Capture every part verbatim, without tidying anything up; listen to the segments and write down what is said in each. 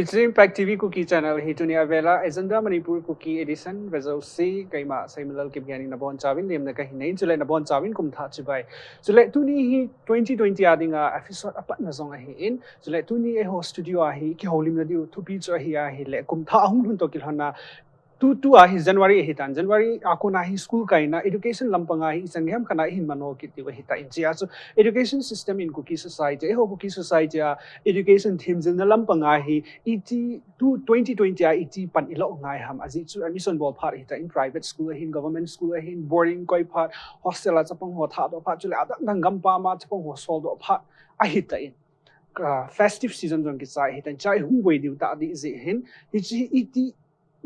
Hiche Impact T V Kuki Channel hi tuni a vela Agenda Manipur Kuki Edition vejouse keima Seimalal Kipgen in nabonchauvin lemna kahin nei in, chule nabonchauvin kumthah chibai. Chule tuni hi twenty twenty a dinga episode apatna jong ahin, chule tuni eiho studio a hi kihoulimna diu thupi chu ahi ahile kumthah ahung lhun toh kilhonna tutua hi January ahitan, January a kona hi school kaina education lampanga hi ichan gei ham khat a ihin mano kit diu ahitan, hichea chu education system in Kuki society, eiho Kuki society a education themjilna lampanga hi iti tu twenty twenty a iti pan ilo ngai ham, ajeh chu admission bol phat ahitan, private school ahin, government school ahin, boarding koi phat, hostel a chapang ho thahdoh phat, chule adang dang gampam a chapang ho soldoh phat ahitan, ah, festive season jong kichai ahitan, chai hung boi diu tah ding jeh hin, hiche iti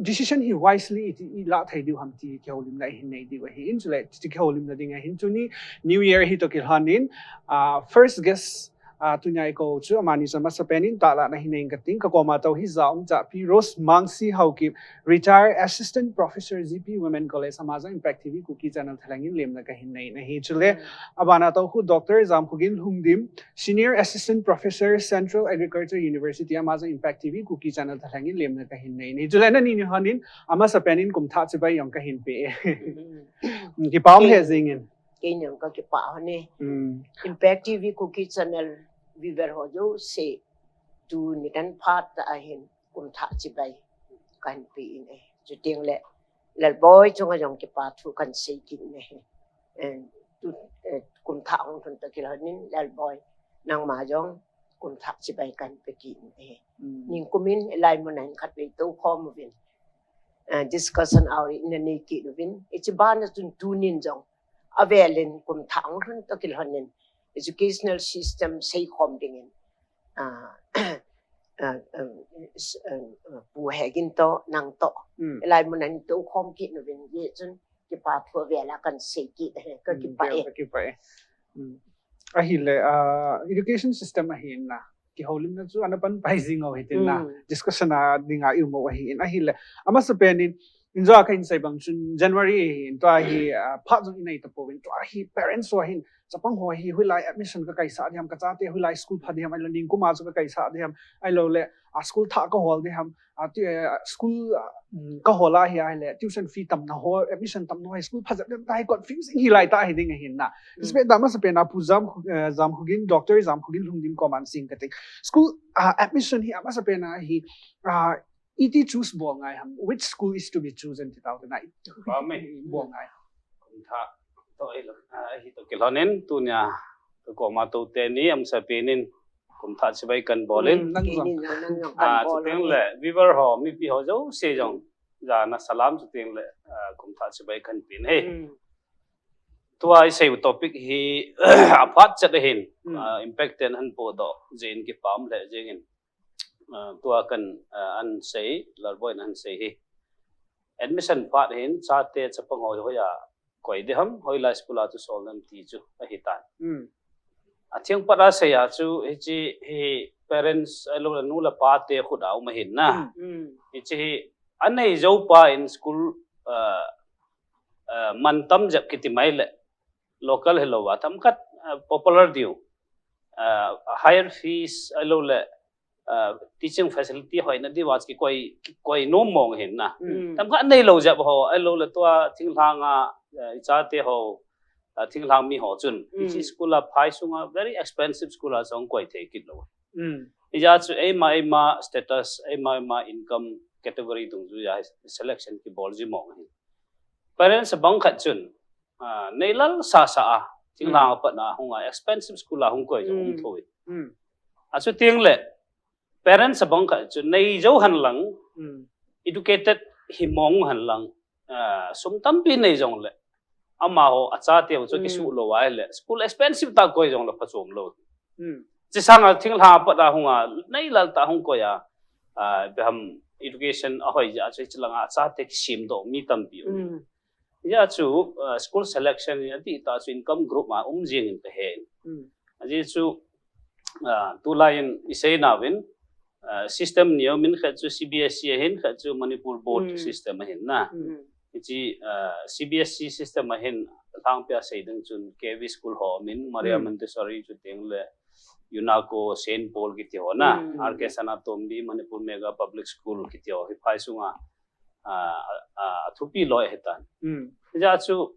decision hi wisely iti ilah thei diu ham ti kihoulimna ihin nei diu ahin, chule ti kihoulimna ding ahin tuni New Year hi toh kilhonin, ah, first guest, ah, tunia ikou chu amani chu amasapen in tahlah na hin nei inge kating, kakoma tou hi Jaumchahpi Rose Mangsi Haokip, retired assistant professor G P Women College, ama jong Impact T V Kuki Channel thalheng in lemna kahin nei in ahi, chule abana tou khu Doctor Jamkhogin Lhungdim, Senior Assistant Professor, Central Agriculture University, ama jong Impact T V Kuki Channel thalheng in lemna kahin nei in ahi. Chule nani ni honin amasapen in kumthah chibai jong kahin pe e. Kipah um lheh jeng in. Kei jong kakipah hon e. Impact T V Kuki Channel viewer ho jouse tuni kan phat tah ahin kumthah chibai kahin pe in e. Chuteng le Lalboi chunga jong kipa thu kahin sei kit in ahi. Eh, tu, eh, kumthah hung lhun toh kilhonin Lalboi, nangma jong kumthah chibai kahin pe kit in ahi. Ningkum in hilai mun a hin khatvei tou khom uvin, eh, discussion hour ina nei kit uvin. Hiche bana chun tunin jong avel in kumthah hung lhun toh kilhonin educational system seikhom dingin, ah, ah, ah, s-, ah, ah, Pu Hegin toh, nang toh hilai mun a hin tou khom kit uvin, hijeh chun kipa thu avel a kahin sei kit e, kakipah e. Kakipah e. Ahile, ah, education system ahin na, kihoulimna chu ana pan pai jing u hitin na, discussion a dinga ium u ahin, ahile amasapen in, injo a kahin sei bang chun January ahin, tua hi, ah, phat jong inei tapouvin, tua hi parents ho hin, chapang ho hi hoilai admission kakaisah ding ham, kachate hoilai school pha ding ham, ahilou ningkum a chu kakaisah ding ham, ahilou le, a school thah kahol ding ham, a ti, eh, school, ah, mm, kahol a hi ahile tuition fee tamna ho, admission tamna ho, school phajep dem tahi confusing hilai tah hiding ahin na. Ispe da masapen a Pu Jam, eh, Jamkhogin, Doctor Jamkhogin Lhungdim koma hin sei inge kating. School, ah, admission hi amasapen a hi, ah, iti choose bol ngai ham, which school is to be chosen ti tau te na. Bol ngai ham. Kumthah toh, ah, hi toh kilhonin tunia kakoma tou teni amasapen in kumthah chibai kahin bol in. Nang jong. Ah, chuteng le viewer ho, mipi ho jouse jong jana salam chuteng le, ah, kumthah chibai kahin pe in ahi. Tua isei u topic hi aphat chet ahin, ah, Impact ten ahin podoh jeh in kipah um lheh jeng in. Ah, tua kahin, ah, ahin sei, Lalboi in ahin sei hi. Admission phat hin chate chapang ho hoiya koi ding ham, hoilai school a chu sol ding ham ti chu ahitan. Atheng pat a sei a chu hiche hi parents ahilou le nu le pa te khut a um ahin na. Hiche hi anei jou pa in school, ah, ah, mantam jep kiti mai le local hilou a themkhat, ah, popular diu, ah, higher fees ahilou le, ah, teaching facility hoina diuva kikoi, kikoi nom mong ahin na. Themkhat neilou jep ho ahilou le tua thinglhang a, ah, ichate ho, ah, thinglhang mi ho chun hiche school a phai sunga very expensive school a jong koi thei kit lou. Hijeh chun eima, eima status, eima, eima income category dungjuiya selection kibol ji mong ahi. Parents abang khat chun, ah, neilal sasa a, thinglhang a pat a hunga expensive school a hung koi jong um thou in. Achuteng le parents abang khat chun neijou henlang, educated hi mong henlang, ah, sum tampi nei jong le, amaho achate ho chu kisuh lou ahile school expensive tah koi jong le phachom lou. Hiche sanga thinglhang a pat a hunga neilal tah hung koi a, ah, ipi ham education ahoi jeh a chu hiche langa achate kisemdoh mi tampi um. Hijeh a chu, ah, school selection hi adihtah chu income group a um jeng in kahen. Ajeh chu, ah, tulai in isei nauvin, ah, system ni aumin, khat chu C B S E ahin, khat chu Manipur board system ahin na. Hiche, ah, C B S E system ahin lhangpia sei ding chun K V school ho aumin, Maria Montessori chuteng le UNACO, Saint Paul kiti ho na, Mm. R K Sanatombi, Manipur Mega Public School kiti ho, hi phai sunga, ah, ah, athupi loi ahitan. Mm. Hijeh chu,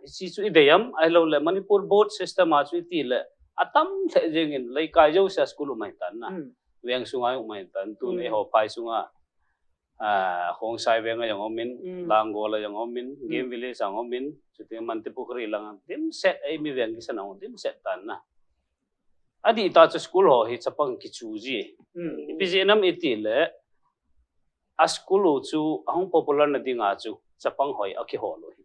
hiche chu idei am, ahilou le Manipur board system a chu iti le, atam lheh jeng in, leikai jousea school um ahitan na. Mm. Veng sunga um ahitan, tun Mm. eiho phai sunga, ah, Khongsai veng a jong um in, Mm. Langol a jong um in, Mm. Game Village a jong um in, chuti Mantripukhri lang a, dimset ei mi veng kisan a um, dimset tan na. Adih tah chu school ho hi chapang kichu ji. Mm. Ipi jeh ham iti le, a school u chu ahung popular na dinga chu chapang hoi akihol u hi.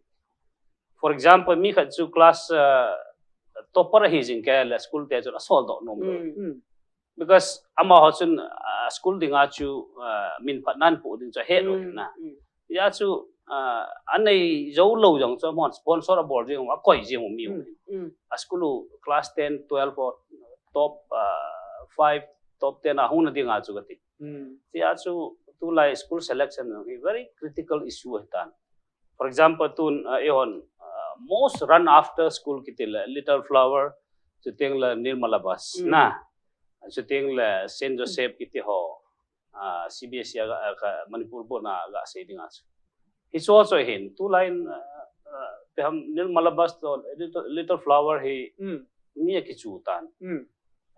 For example, mi khat chu class, uh, topper ahi jing kei le school te chu asol doh nom lou. Mm. Because amaho chun, uh, school dinga chu, uh, min phat nan pu ding chu ahet lou Mm. na. Mm. Hijeh chu, uh, anei jou lou jong chu amahon sponsor abol jing, akoi jing mi. Mm. Mm. A school u class ten, twelve ho top, uh, five, top ten a hung na dinga chu kati. Mm. Hijeh chu tulai school selection hi very critical issue ahitan. For example, tun, uh, eihon, uh, most run after school kiti le Little Flower, chuteng le Nirmala Bus, Mm. na. Chuteng le Saint Joseph kiti ho, uh, C B S E a, a, ka Manipur board na gasei dinga chu. Hichu chu hin, tulai in, uh, uh, ipi ham Nirmala Bus toh Little, Little Flower hi Mm. mi akichu tan. Mm.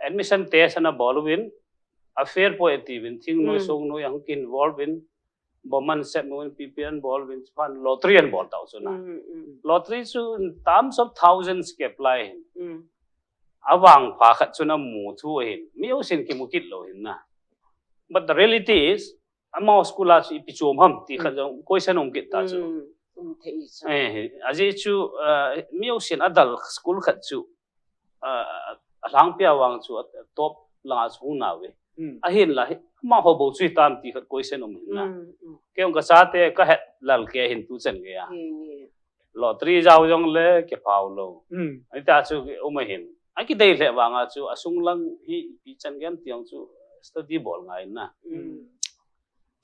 Admission test ana bol uvin, a fair poi ati uvin, thingnoi Mm. songnoi ahung ki involve uvin, bomb ana sep uvin, P P ana bol uvin, chuphat lottery ana bol tau chu na. Mm. Mm. Lottery chu in terms of thousands ki apply hin. Mm. Avang pha khat chun amu thu ahin. Mi jousen kimu kit lou hin na. But the reality is, amaho school a chu ipi chom ham ti khat jong question um kit ta chu. Mm. Um thei chu. Eh, ajeh chu, uh, mi jousen adal school khat chu, uh, alhangpi a vang chu top langa chu hung nau ve. Mm. Ahinla, amaho bou chu hitam ti khat question um hin na. Mm. Mm. Kei jong kachate kahet lal kei hin tuchan gei a. Nge, nge. Lottery jao jong le kiphau lou. Mm. Hita chu um ahin. Akidei lheh vanga chu asung lang hi ipi chan gei ham ti jong chu study bol ngai na. Mm.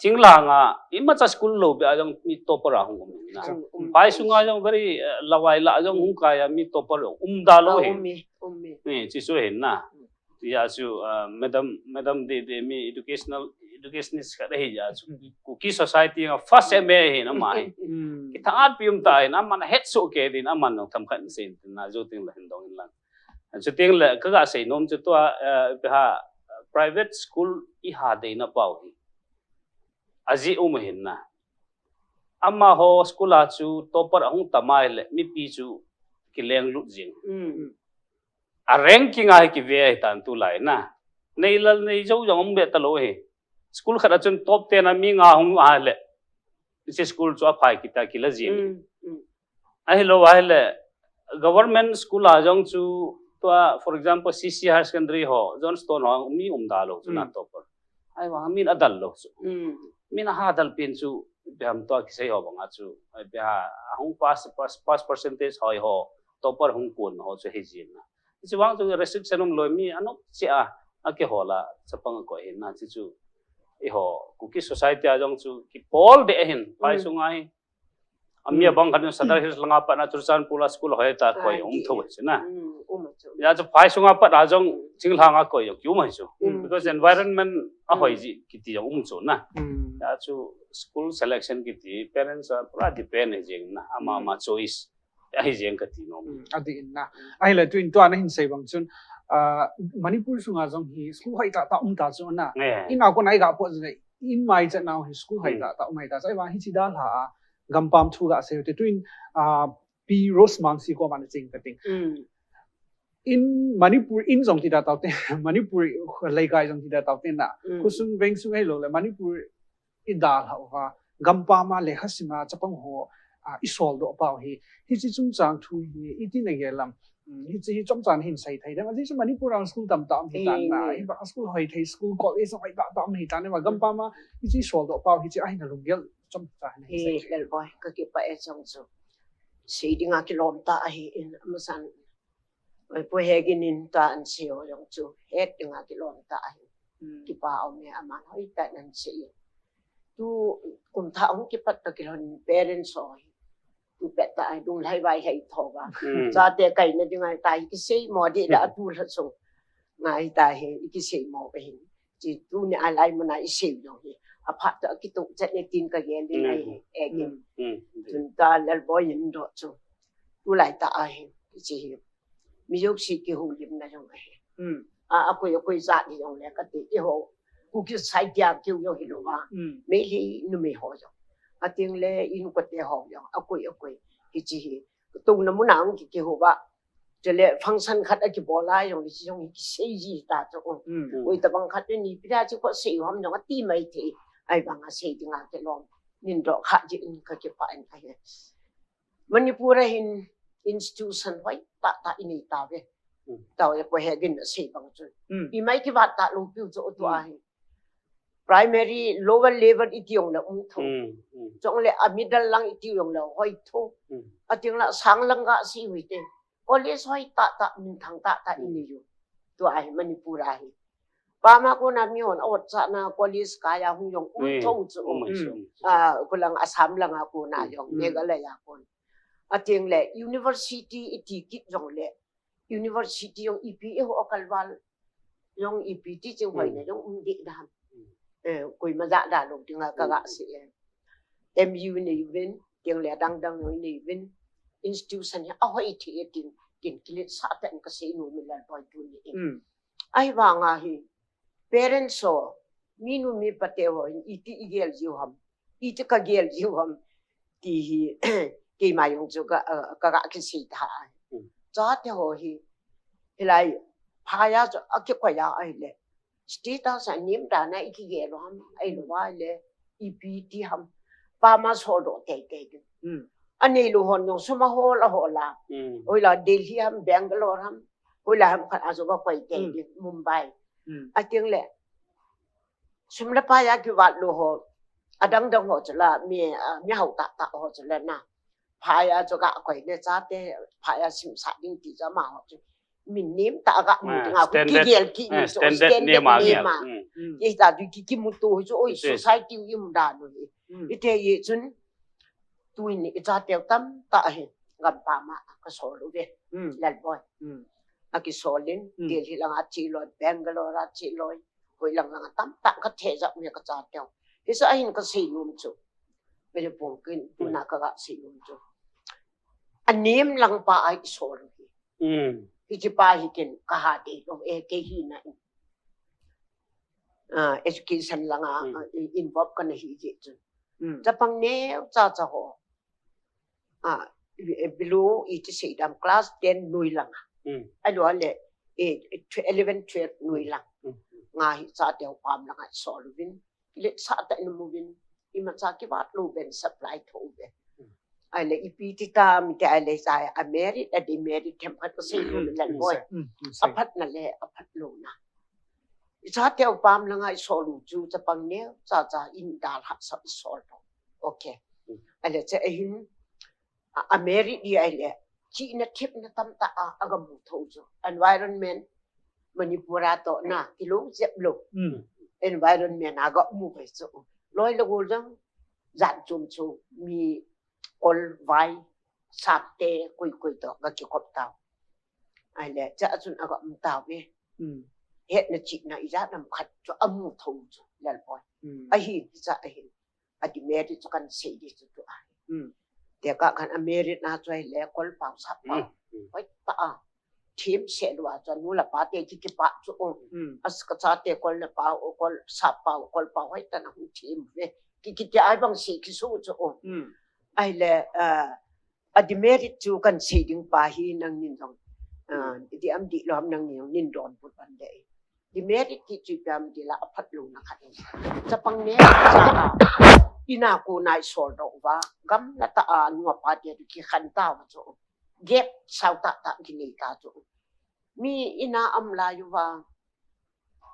Thinglhanga imacha school lou beh a jong mi topper a hung um hin na. Um, um, Phai um. Sunga jong very, uh, lawai lah a jong hung kai a mi topper um da lou Ah, hin. Um e, um e. Ni, chi chu hin na. Hijeh chu, uh, madam, madam Dede mi educational, educationist khat ahi jeh chu. Kuki society a first M A hin ama hi. Mm. Kithangatpi um tah hin, aman ahet soh kei din, aman jong themkhat in sei in tin na, jou teng le hin dong in lang. Chuteng le, kaga sei nom chu tua, uh, ipi ham, private school iha deina pau hi. Ajeh um ahin na. Amaho school a chu topper ahung tam a ahile, mipi chu kilenglut jing. Mm. A ranking a hi kive ahitan tulai na. Nei lal nei jou jong um beh talou hi. School khat a chun top ten a mi nga hung a ahile, hiche school chu aphai kit a kila jing. Mm. Mm. Ahilou ahile, government school a jong chu tua, for example, C C Higher Secondary ho, Johnstone ho, mi um da lou chu na Mm. topper. Ahivang min adal lou chu. Mm. Min aha dal pen chu, ipi ham tua kisei ho banga chu, ipi ham, ahung pass, pass, pass percentage hoi ho, topper hung kon ho chu hi jin na. Hiche vang chu restriction um lou mi anop cheh a, akihol a, chapang akoi hin na, chi chu, eiho, Kuki society a jong chu, kipol deh ahin, phai Mm. sunga hi. Ami Mm. abang khat in Sadar Hills langa pat a Churachandpur a school hoi ta koi Ah, um di. tho chu na. Mm, um chu. Hijeh chu phai sunga pat a jong thinglhang a koi jong kium ahi chu. Mm. Because environment a hoi Mm. ji kiti jong um chu na. Mm. Hijeh chu school selection kiti parents a pura depend ahi jeng na. Ama Mm. ama choice ahi jeng kati nom. Mm, adih in na. Ahile tuin tua nahin sei bang chun, ah, Manipur sunga jong hi school hoi tah tah um ta chu na. Eh. In a kon a iga po jeh in mai chan nau hi school hoi Mm. tah tah um hoi ta chu. Ahivang hiche dalha a gampam thu gasei u te tuin, ah, Pi Rose Mangsi koma nacheng kating. Mm. In Manipur in jong ti da tau te, Manipur leikai jong ti da tau te na. Mm. Khosung vengsung ahilou le Manipur i dalha uva, gampam a lekha sim a chapang ho, ah, i soldoh pau hi. Hiche chungchang thu hi, iti nagel em. Mm, hiche hi chomcha nahin sei thei dem. Ajeh chu Manipur a school tamtah um hitan na. Eh. Hivang school hoi thei, school college hoi tah tah um hitan na. Gampam a hiche soldoh pau hiche ahin lunggel chomcha nahin sei. Eh, Lalboi, kakipah e chang chu. Sei dinga kilom tah ahi in, amasan. Oi, pu he ginin ta an sei ho jong chu. Het dinga kilom tah ahi. Mm. Kipa um e aman hoitah in an sei in. Tu kum thah hung kipat ta kilhon parents ho hi. Tu pet ta ai dung lai vai hei tho va. Mm. Chate kaina dinga tai kisei mo di da tu la sung. ngai ta hi, i kisei mo ka hin. Chi tuni a lai mun a i sei jong hi. A phat to a kitoh chet ne tin ka gel in ahi, e kin. Tun ta Lalboi in do chu. Tu lai ta ahi, chi hi. Mi jong si kihoulimna jong ahi. A, a koi, a koi jat ni jong le ka ti, i ho. Ku ki sai dia kiu jong hi lo va. Meitei numei ho jong. A ting le in ko te ho jong. A koi, a koi. Hi chi hi. Tuna mun a hung ki, kihou va. Chule function khat a kibol a jong, jong hi kisei ji ta chu. Oi, tabang khat ni pi da chu ko sei ham jong ati mai thei. Ahivang a sei ding a kilom. Nin do kha ji in ka kipah in ahi. Manipur a hin institution hoi tah tah i nei ta ve. Tao e ko he gin a sei bang chu. I mai kivat ta lou piu chu tu ahi. Primary, lower level i ti jong le um tho. Chong le a middle lang i ti jong le hoi tho. A ting la sang lang ga si hui te. College hoi tah tah, minthang tah tah i nei u. Tu ahi Manipur a hi. Pam a kona mi hon a ot cha na college kai a hung jong um tho chu. A, kulang Assam lang a kona jong, Meghalaya kon. A ting le university i ti kit jong le university jong ipi i ho kalval. Jong ipi ti ching hoi na jong um di da ham. Eh, koima ja da lo ding a ka ga si e. M U nei uvin, ting le dang dang noi nei uvin. Institution hi a hoi thei e tin, kin kilet sa ta in ka sei nom e Lalboi tuni. Ahivang a hi, parents ho, mi nu mi pa te ho, iti i gel jiu ham. Iti ka gel jiu ham. Ti hi, keima jong chu ka, ka ga kisei ta. Chate ho hi, hilai, phai a chu a kikoi a ahile. Status a nem dan a i kigel u ham, ahilou va le, ipi ti ham. Pam a sol do tei tei ding. A nei lou hon jong sum a hol a hol a. Hoila Delhi ham, Bangalore ham. Hoila ham khat a chu va koi tei ding, Mumbai. A ting le. Sum le pai a kivat lou ho. A dang dang ho chu la, mi, a, mi hao tah tah ho chu la na. Phai a chu ga koi le chate, phai a sim sa ding ti chu ama ho chu. Min nem ta ga mu ding a, standard, kigel ki mu chu, standard nem a. Ye ta du ki, kimu to chu, oi, society u i mu da nu hi. I te ye chun, tu in i chate u tam tah hi, gam pam a ka sol u ve, Lalboi. A kisol in, Delhi lang a chi loi, Bangalore a chi loi, hoi lang lang a tam tah ka the ja u ve ka chate u. Hi sa hin ka sei nom chu. Ka le pong kin, tu na ka ga sei nom chu. A nem lang pa a i sol u hi. Hiche pa hi ken ka ha dei lou e, kei hi na in. Ah, education lang a, ah, involve ka na hi je chun. Chapang neo cha cha ho. Ah, below iti sei dam class ten noi lang a. Ahilou le, eh, eleven, twelve noi lang. Nga hi chate u pam lang a i sol u vin. Let sa ta in mu vin. Imacha kivat lou ben supply tho ve. Ahile ipi ti ta mi te ahile sa a merit a demerit them khat ka sei lou Lalboi. A phat na le a phat lou na. I chate u pam lang a i sol u chu chapang neo cha cha in dal ha sa i sol lou. Okay. Ahile che ahin a, a merit di ahile, chihna thepna tam tah a, a ga mu tho chu. Environment, Manipur a toh na, kilung jep lou. Environment a ga mu ve chu. Loi le gol jong, jan chom chu, mi kol vai, sap te, koi koi toh, ga kikop tau. Ahile, cha chun a ga um tau ve. Hetna chihna ijat nam khat chu a mu tho chu, Lalboi. Ahi, cha ahi. A demerit chu kan sei di chu tu a. Te ka kan a merit na chu ahile kol pau sap pau. Hoi ta a. Them se lou a chu nu le pa te ki kipah chu. As ka chate kol le pau, kol sap pau, kol pau hoi ta na hung them ve. Ki, ki, ki ai bang sei kisu chu. Ahile, eh, a demerit chu kan sei ding pa hi nangnin jong. Ah, di am di lou am nangnin jong nin don put ban de. Demerit ti chu ipi ham ti la a phat lou na khat. Chapang neo cha a. Ina ko nai sol doh uva. Gam na ta a nu a pa te kikhen tau chu. Gap sao tah tah kinei ta chu. Mi ina am lai uva.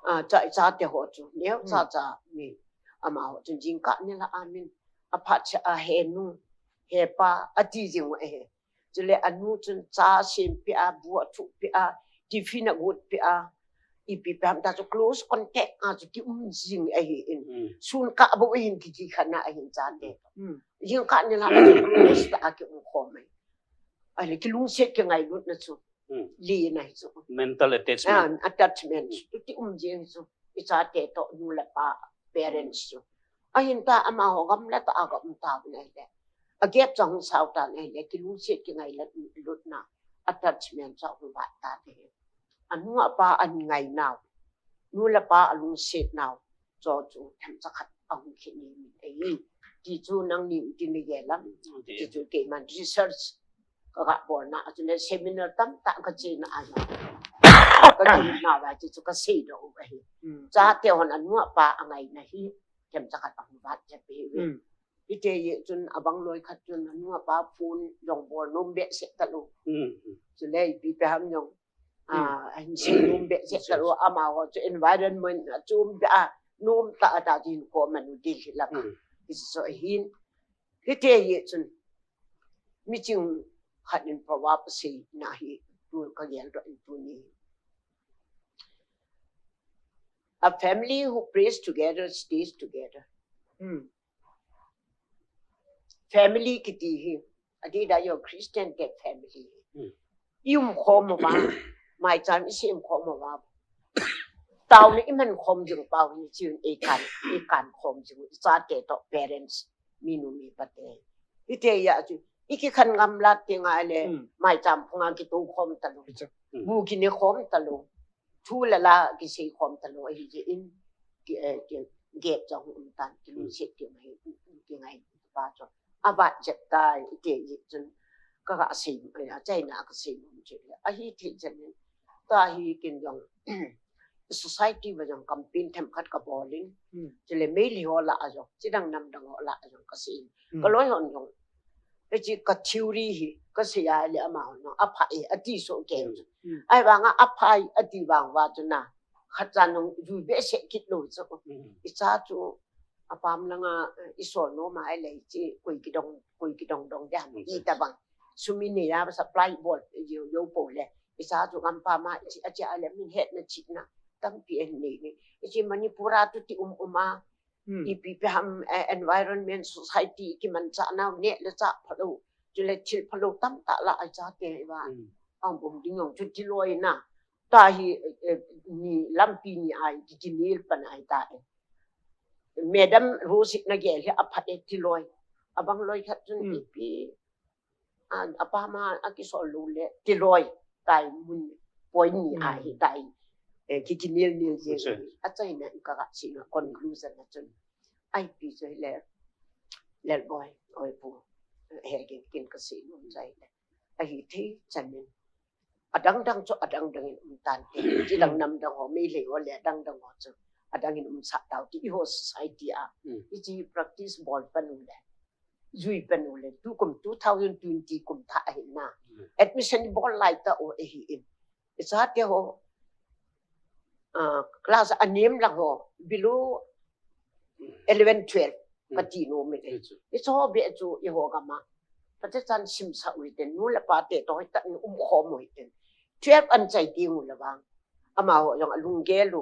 Ah, cha, chate ho chu. Neo cha cha mi. Amaho chu jingkah ni la amin. A phat cha a he nu. He pa a ti jing u e. Chule a nu chun cha sem peh a, bu a thuh peh a, tiffin a got peh a, ipi peh ham ta chu close contact a chu ki um jing ahi in. Sun kah bou ahin ki, kikhen a ahin chate. Jingkah ni la a chu close tah a ki um khom ahi. Ahile kilungset kingailutna chu. Hmm. Li na hi chu. Mental attachment. Ah, attachment. Hmm. Tuti um jing chu. I chate toh nu le pa parents chu. Ahin ta amaho gamla tah a ga um tauvin ahile. A gap chu ahung sao tan ahile. Kilungset kingailutna. Attachment chu ahung vat tan ahi. Anu apa angai nau. Nu le pa alungset nau. Chu chu themcha khat ahung kit ni min ahi. Ti chu nangni u ti na gel am. Ti chu keiman research ka ga bol na, a chu le seminar tamtah ka che na a. Ka che na va ti chu ka sei doh u ahi. Hmm. Chate hon anu apa angai na hi themcha khat ahung vat jep ahi. Hmm. Hiti chun abang loi khat chun anu apa phone jong bol nom behseh talou. Hmm. Chu le ipi pe ham jong. Hmm. Ah, ahin sei nom behseh talou amaho chu environment a chu um be a nom tah a ta din ko manu dil hi la. Hmm. Hiti chu ahin. Hiti chun. Miching khat in proverb asei na hi tu ka gel doh in tuni. A family who prays together stays together. Hmm. Family kiti hi, adeh a your Christian te family hi. Hmm. I um khom uva, maicham i sem khom uva. Taona i man khom jing pau hi chun i kan, i kan khom jing, i chate toh parents, minu mipa te. Hiti a chu, i kikhen ngam la ti ngai le, Hmm. maicham phunga kitou khom talou. Hichu. Hmm. Bu kine khom talou. Thu le la kisei khom talou ahi jeh in, ki, eh, ki, gap jong um tan, kilungset ti ma hi, kingai pa chu. Avat jep tai, iti jeh chun, ka ga sei, eh, achaina ka sei nom chu le. Ahi thei chen in, ta hi kin jong, society va jong campaign themkhat ka bol in, Hmm. chule Meitei ho lah a jong, chidang namdang ho lah a jong ka sei in. Hmm. Ka loi hon jong, Hiche ka theory hi, ka sei a le amahon, apha e, ati soh kei. Mm. Ahivanga apha e, ati vang uva chu na, khat cha nung jui behseh kit lou chu. Mm. I cha chu, apam langa, i sol nom a ahile hiche, koi kidong, koi kidong dong ding ham, Mm. i tabang. Sum i nei a supply bol, yo, yo po le. I cha chu gampam a, hiche, ache a le min hetna chihna, tampi ahin nei ni. Hiche Manipur a tu ti um um a, Hmm. Ipi ipi ham, eh, environment, society, kimanchah nau, neh le chah phalou, chule thil phalou tamtah lah a i chate uva. Hmm. Aum um ding jong chu tiloi na. Ta hi, eh, eh, ni lampi ni a i ki, kinel pan ahi ta e. Madam Rosie na gel hi apha e tiloi. Abang loi khat chun Hmm. ipi A, apam a, akisol lou le, tiloi, tai mun, point ni a hi tai. Eh, ki, kinel nel jeng. Sure. Achaina in ka ga sei na conclusion a chun. Ipi chu le, Lalboi, oi pu, he kin, kin ka sei nom chai le. Ahi thei chan in. Adang dang chu, adang dang in um tan te. Chidang nam dang ho, Meitei ho le, adang dang ho chu. Adang in um sah tau ti, i ho society a. Mm. Hiche practice bol pan u le. Jui pan u le, tukum two thousand twenty kum thah ahi na. Mm. Admission i bol lai tah u ahi in. I chate ho, ah, class a nem lang ho, below eleven, twelve, Mm. kati nom e. Hichu. I cho be chu i ho gam a. Pathen chan simsah u hiten, nu le pa te toh hoitah in um khom u hiten. Twelve an chai ding u le vang. Amaho jong alunggel u.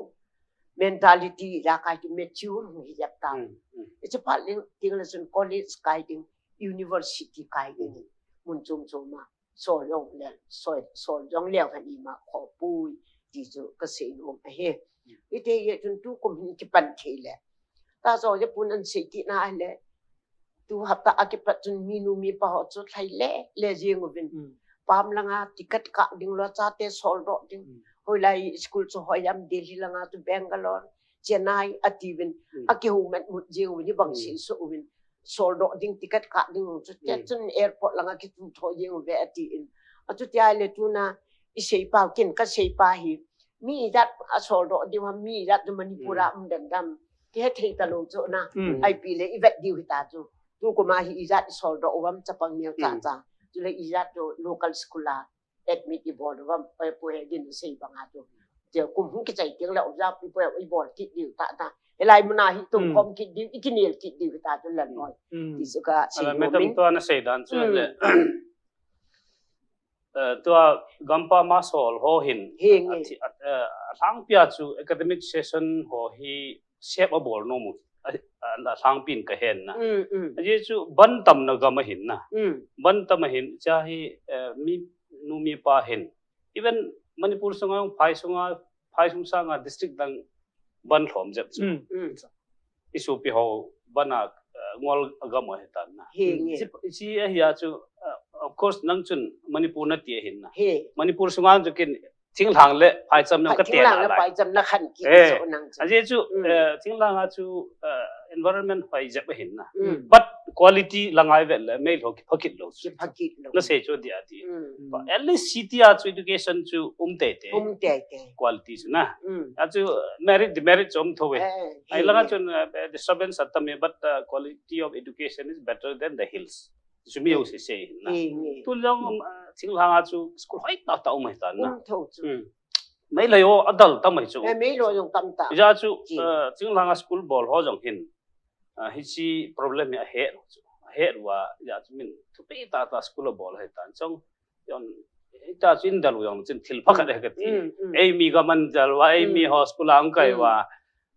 Mentality ijakai ti mature hung hi jep ta. Mm, mm. Hiche phat leng, teng le chun college kai ding, university kai ding. Mm. Mun chom chom a, sol jong le, sol, sol jong leo khat ima khopui, ti chu ka sei nom ahi. Mm. Hiti hi chun tukum hin kipan thei le. Ta jo je pun an sei ti na le. Tu hapta a kipat chun minu mipa ho chu lhai le, le jeng uvin. Mm. Pam langa ticket kah ding lou, chate sol doh ding. Mm. Hoilai school chu hoi ham, Delhi langa chu Bangalore, Chennai ati uvin. Mm. Akihou met mut jeng uvin, hibang Mm. sei soh uvin. Sol doh ding, ticket kah ding u chu. Tia Mm. chun airport langa kitu tho jeng uve ati in. Achuti ahile tuna i sei pa, kin ka sei pa hi. Mi ijat a sol doh diu ham, mi ijat chu Manipur a Mm. um den dem. Kihe thei talou chu na. Mm. Ipi le i vet diu hita chu. Tukum a hi ijat i sol doh u ham chapang neo cha Mm. cha. Chule ijat chu local school a admit i bol u ham, pu he din sei banga chu. Chu kum hung kichai teng le u ja pi pu i bol kit diu ta ta. Hilai mun a hi tum Mm. khom kit diu, i kinel kit diu hita chu Lalboi. Mm. Ti chu ka sei Ala nom metam in. Tua na sei dan chu Mm. le. Eh, tua gampam a sol ho hin, Hi nge. a thi-, a, eh, alhangpi a chu academic session ho hi sep abol nom u, a, a, alhangpi in ka hen na. Mm, mm. Ajeh chu ban tam na gam ahin na. Mm. Ban tam ahin, cha hi, eh, mi, nu mipa hin, Even Manipur sunga, Phai sunga, Phai sung sanga district dang ban lhom jep chu. Mm. Mm. Isopi ho bana uh, ngol agam ahitan na. He nge. Chi ahi a chu, uh, of course, nang chun Manipur nati ahin na. He. Manipur sunga chu kin thinglhang le phaicham na ka te Thinglhang la le lai. Phaicham na khan ki Eh. so nang chu. Aje chu, Mm. uh, thinglhang a chu uh, environment phai jep ahin na. Mm. But quality la ngai vet le mei lo ki phakit lo. Ki phakit lo. Na sei chu dia ti. Mm. But at least city a chu education chu um te te. Um te te. Quality chu na. Mm. A chu uh, merit demerit chu um tho e. Eh, Ai langa chun uh, disturbance atam e, but uh, quality of education is better than the hills. Chu mi ho se se na. He nge. Tu long uh, thinglhang a chu school hoi ta ta um ahitan na. Um tho chu. Hmm. Mei lai o adal ta mai chu. Eh, mei lo jong tam ta. Ja chu Ji. uh, thinglhang a school bol ho jong hin. Uh, hichi problem ya he lo chu. He wa ja chu min thupi ta ta school bol ahitan chong. Yon ta chu in dal u jong chin thil pha khat he ka ti. Mm, mm. Ei mi ga man jal wa, ei mi Mm. ho school ang kai Mm. wa.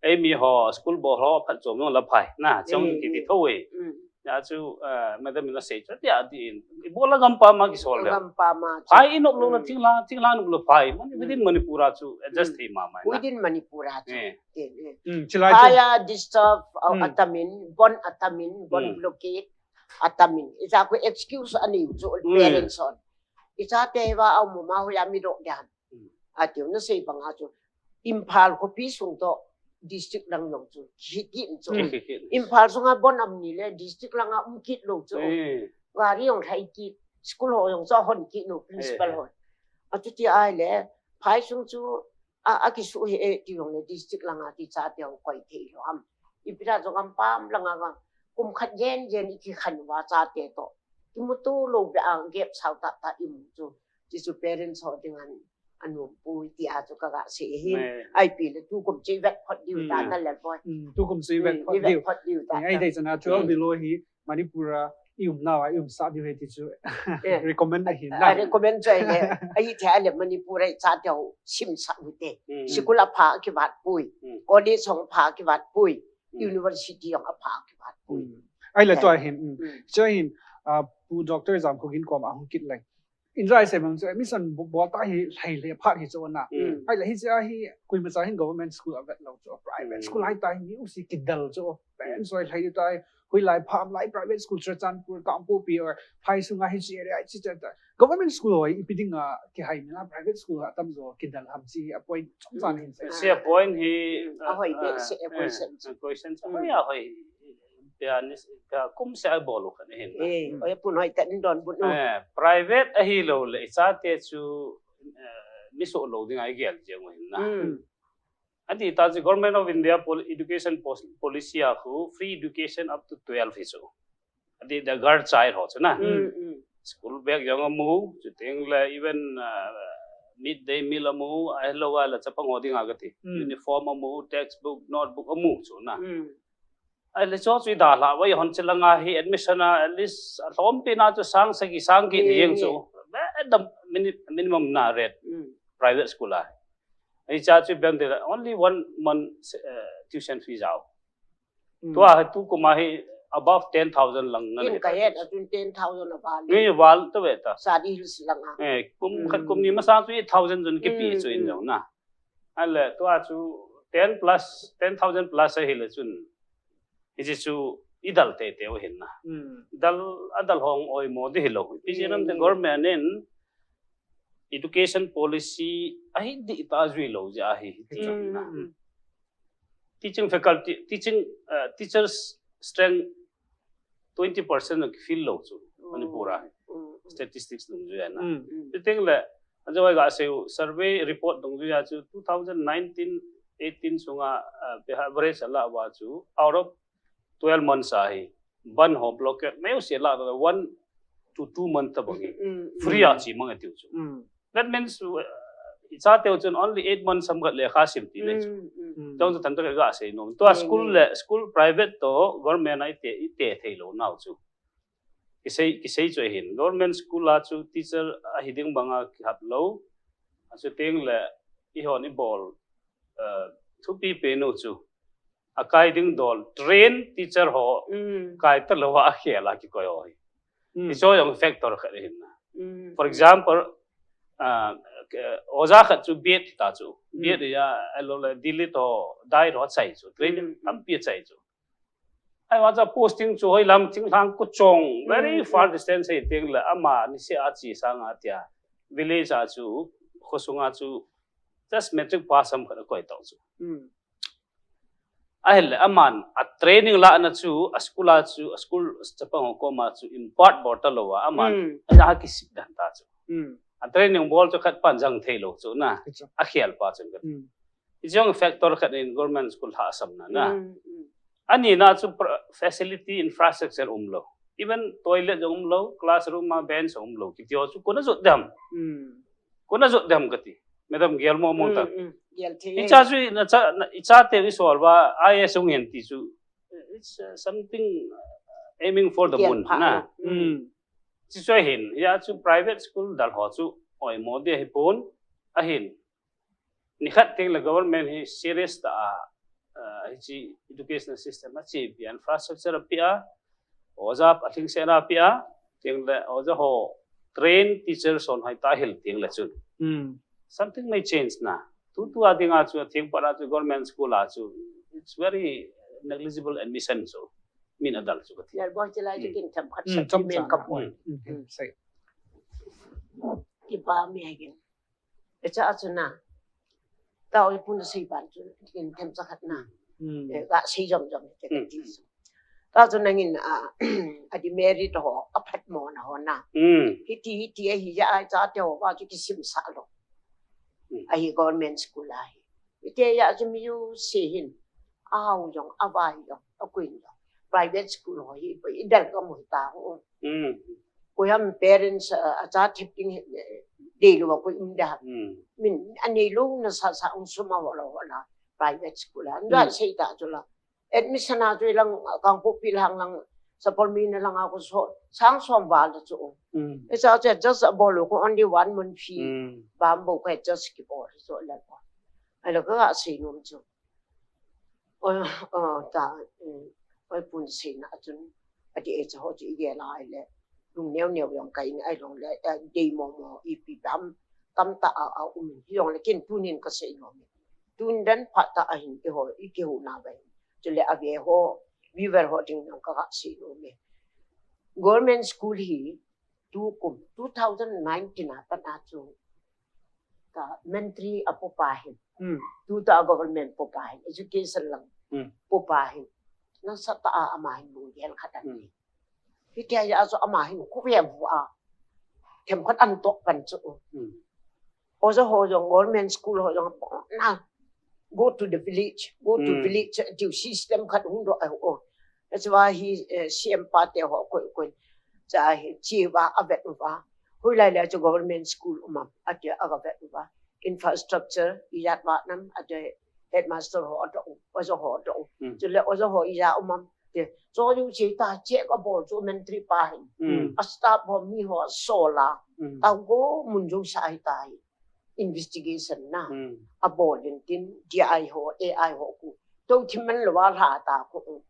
Ei mi ho school bol ho phat chom jong la phai. Na chong Mm, ki ti mm. tho e. Mm. Ja chu uh, madam la sei chu dia di in. I bol la gam pa ma ki sol le. Gam pa ma chu. Phai inop lo na Mm. thinglhang, thinglhang nop lo phai. Mani Mm. within Manipur a chu adjust Mm. thei ma ma na. Within Manipur a chu. Eh. Te, eh. Mm, chilai chu. Phai a disturb uh, Mm. atamin, bon atamin, bon Mm. blockade atamin. Icha ko excuse ani chu Mm. parents on. Icha te wa au mo ma ho ya mi dok dia. Mm. Atiu na sei banga chu. Imphal khopi sung to district lang jong chu. Hiti chu. Mm. Ki- ki- Imphal sunga bon am ni le district langa um kit lo chu. Eh. Gari jong lhai kit, school ho jong chu hon kit lo principal Eh. Hon. Achuti ai le, Phai sung chu a, a kisu he e ti jong le district langa ti cha te jong koi thei lo ham. Ipi da jong am pam langa ga kum khat jen jen i kikhen uva cha te to. Kimuto lo be a gap sao ta ta i mu chu. Ti chu parents ho ding an, an um pu ti a chu ka ga sei hi. Ne. Ai pi le tu kum chi vet phot diu ta Mm. na le boy. Mm, tu kum sui vet Mm, phot i vet diu. phot diu ta. Ai dei chana twelve below hi Manipur a i um nau a i um sa diu he ti chu Eh. recommend ahi A na. recommend choi le. Ai the ale Manipur ai cha te ho sim sa u te. Mm. School a pha ki vat pui. Mm. College hong pha ki vat pui. Mm. University hong a pha ki vat pui. Mm. Ai le to ahin. Mm. Mm. Cho hin, ah, Pu Doctor Zamkhogin kom a hung kit lai. Injai se mang chu admission bu- bol ta hi lhai le phat hi chu na. Mm. Ai le hi cha hi koima cha hin government school a vet lo chu. Private Mm. school hai ta hi u si kidal chu. Parents oi lhai ta hi hui lai pham lai private school Churachandpur Kangpokpi or Phai sunga hi chi area chi cha ta. Government school hoi ipi dinga kihai mi na private school a tam jo kidal ham chi a point chom chan hin se. Se point hi Mm. A hoi be se a question. Uh, question Mm. hoi a hoi. Pia ni pia kum se a bol u khat hin. Eh, oi pun hoi ta in don bun u. Eh, private ahi lo le i cha te chu eh, mi so lo ding ai gel jeng u hin na. Mm. Ati ta chu Government of India pol- education pos- policy a khu free education up to twelve hi chu. Ati the girl child ho chu na. Mm, mm. School bag jong amu, chuteng le even uh, midday meal amu, ai lo wa la chapang ho ding a ka ti. Mm. Uniform amu, textbook, notebook amu chu na. Mm. Ai le cho chu da la wa hon chi langa hi admission a at least a lhom pi na chu sang sagi sang ki Mm, ding mm. chu. Be the mini- minimum na rate Mm. private school a. Ai cha chu bem de only one month uh, tuition fee jao. Mm. Tua hi tu kuma hi above ten thousand lang na In le ka ta. het atun ten thousand a val. Ni val to ve ta. Sadi Hills langa. Eh, kum Mm. khat kum ni masa chu eight thousand jun ki pi Mm, chu in mm. jong na. Ale tua chu ten plus, ten thousand plus a hi le chun. Hi chi chu i dal te te u hin na. Mm. Dal a dal hong oi mo di hi lo. Pi chi nam te Mm. government in education policy a hi di ta jui lo ja hi. Hi chu Mm, na. mm. Teaching faculty, teaching uh, teachers strength twenty percent of field lo chu Manipur a Mm. statistics dungjuia na. Mm. Mm. Chuteng le, ajawai ga sei u survey report dungjuia chu two thousand nineteen eighteen sunga uh, pe average a la wa chu out of twelve months a hi ban ho blockade mai u se la one to two month ta bang hi Mm. free a chi mang a tiu chu. Mm. That means uh, i cha teu chun only eight months sam khat lekha sim ti le chu. Mm, mm. Mm. Chong chu tan to ga sei nom. Tua Mm, school mm. le school private to government a i te i te thei lo nau chu. Kisei kisei chu hin government school a chu teacher a hi ding banga kihap lo. A chu teng le i hon i bol uh, thupi pe nu chu. A kai ding dol train teacher ho Mm. kai ta lo a khel a kikoi ho hi. Mm. I cho jong factor khat hin na. Mm. For example, uh, eh, oja khat chu B.Ed ta chu. B.Ed ya, alo le Delhi to, Delhi to chai chu. Training tampi chai chu. Ahivang chu posting chu hoilam thinglhang Kuchong, very far distance hei teng le ama niseh a che sanga tia. Village a chu, khosunga chu, just matric pass ham khat akoi tong chu. Ahile aman a training lahna chu, a school a chu, a school chapang ho koma chu impart bol talou a, aman ana kisip dan ta chu. A training bol chu khat pan jang thei lou chu na. A khel pa chun kati. Hiche jong factor khat in government school lhahsamna na. Ani na chu facility infrastructure umlou. Even toilet jong umlou, classroom a bench jong umlou. Kiti ho chu kona jot dem. Kona jot dem kati. Madam gel mo mo ta. Icha chu na cha, icha te isolve a I A S hung hen ti chu. It's uh, something uh, aiming for the moon na. Chi chu hin, ya chu private school dal ho chu oimo ding hipon, ahin. Nikhat teng le government hi serious ta a, uh, hiche educational system a chepi a infrastructure api a, oja athingse na api a, teng le oja ho trained teachers hon hoi ta hil teng le chun. Something may change na. Tutu a dinga chu, atheng pat a chu government school a chu, it's very negligible admission chu. Min adal chu kati. Lalboi chilai chu kin themkhat sa chu min kabol. Kipa mi hagin. Echa chu na. Tao ipun sei ban chu kin themcha khat na. Ga sei jom jom te kati. Ta chu nangin a, a demerit ho, aphatmo na ho na. Hiti, hiti, ahi ya, a chate ho, va chu kisim sa lou. Ahi government school ahi. Hiti ya chu mi u se hin. Ahao jong, avai jong, akuin jong. Private school ho hi, idal ka mu ta ho. Koiham parents, uh, acha thip ding hi, dei lou a koi um da. Min, anei lou na sa sa ung sum a ho la ho la. Private school a. Anda sei ta chu la. Admission a chu ilang Kangpokpi lang lang Sapormeina lang a ko so sang som val chu. Echa chu just a bol ko only one month fee. Bam bo ko just ki bol so la ko. Ala ka sei nom chu. Oi, oi, ta, oi pun sei na chun. Ati echa ho chu ige lai le. Lung neo neo jong kai ni ai long le, dei mo mo ipi bam. Tam ta a, a um hi jong le kin tunin ka sei nom. Tun dan phat ta ahin, eiho, i kihu na ba hin. Chule ave ho, viewer ho ding jong ka, ka sei nom e. Government school hi, tu kum, two thousand nineteen a pat a chu, ka Mantri a popa hin. Tu ta government popa hin, education lang popa hin. Nasatah a ama hin lunggel khat ahi. Hitia chu ama hin khu ve vu a. Themkhat ahin toh pan chu. Oja ho jong government school ho jong na go to the village, go to village, tiu system khat hung doh a ho. That's why hi, eh, C M pa te ho koi koi. Cha hi chi va a vet va. Hoilai le chu government school um am, atia a vet va. Infrastructure, ijat va nam, atia headmaster ho adoh, oja ho adoh. Chule oja ho ija um am. Te, cho yu che ta che ka bol chu Mantri pa hin. A staff ho mi ho sola. Ta go mun jo sa hi ta hi. Investigation na. A bol in tin D I ho, A I ho ku. To thim man lo wa la ta ko.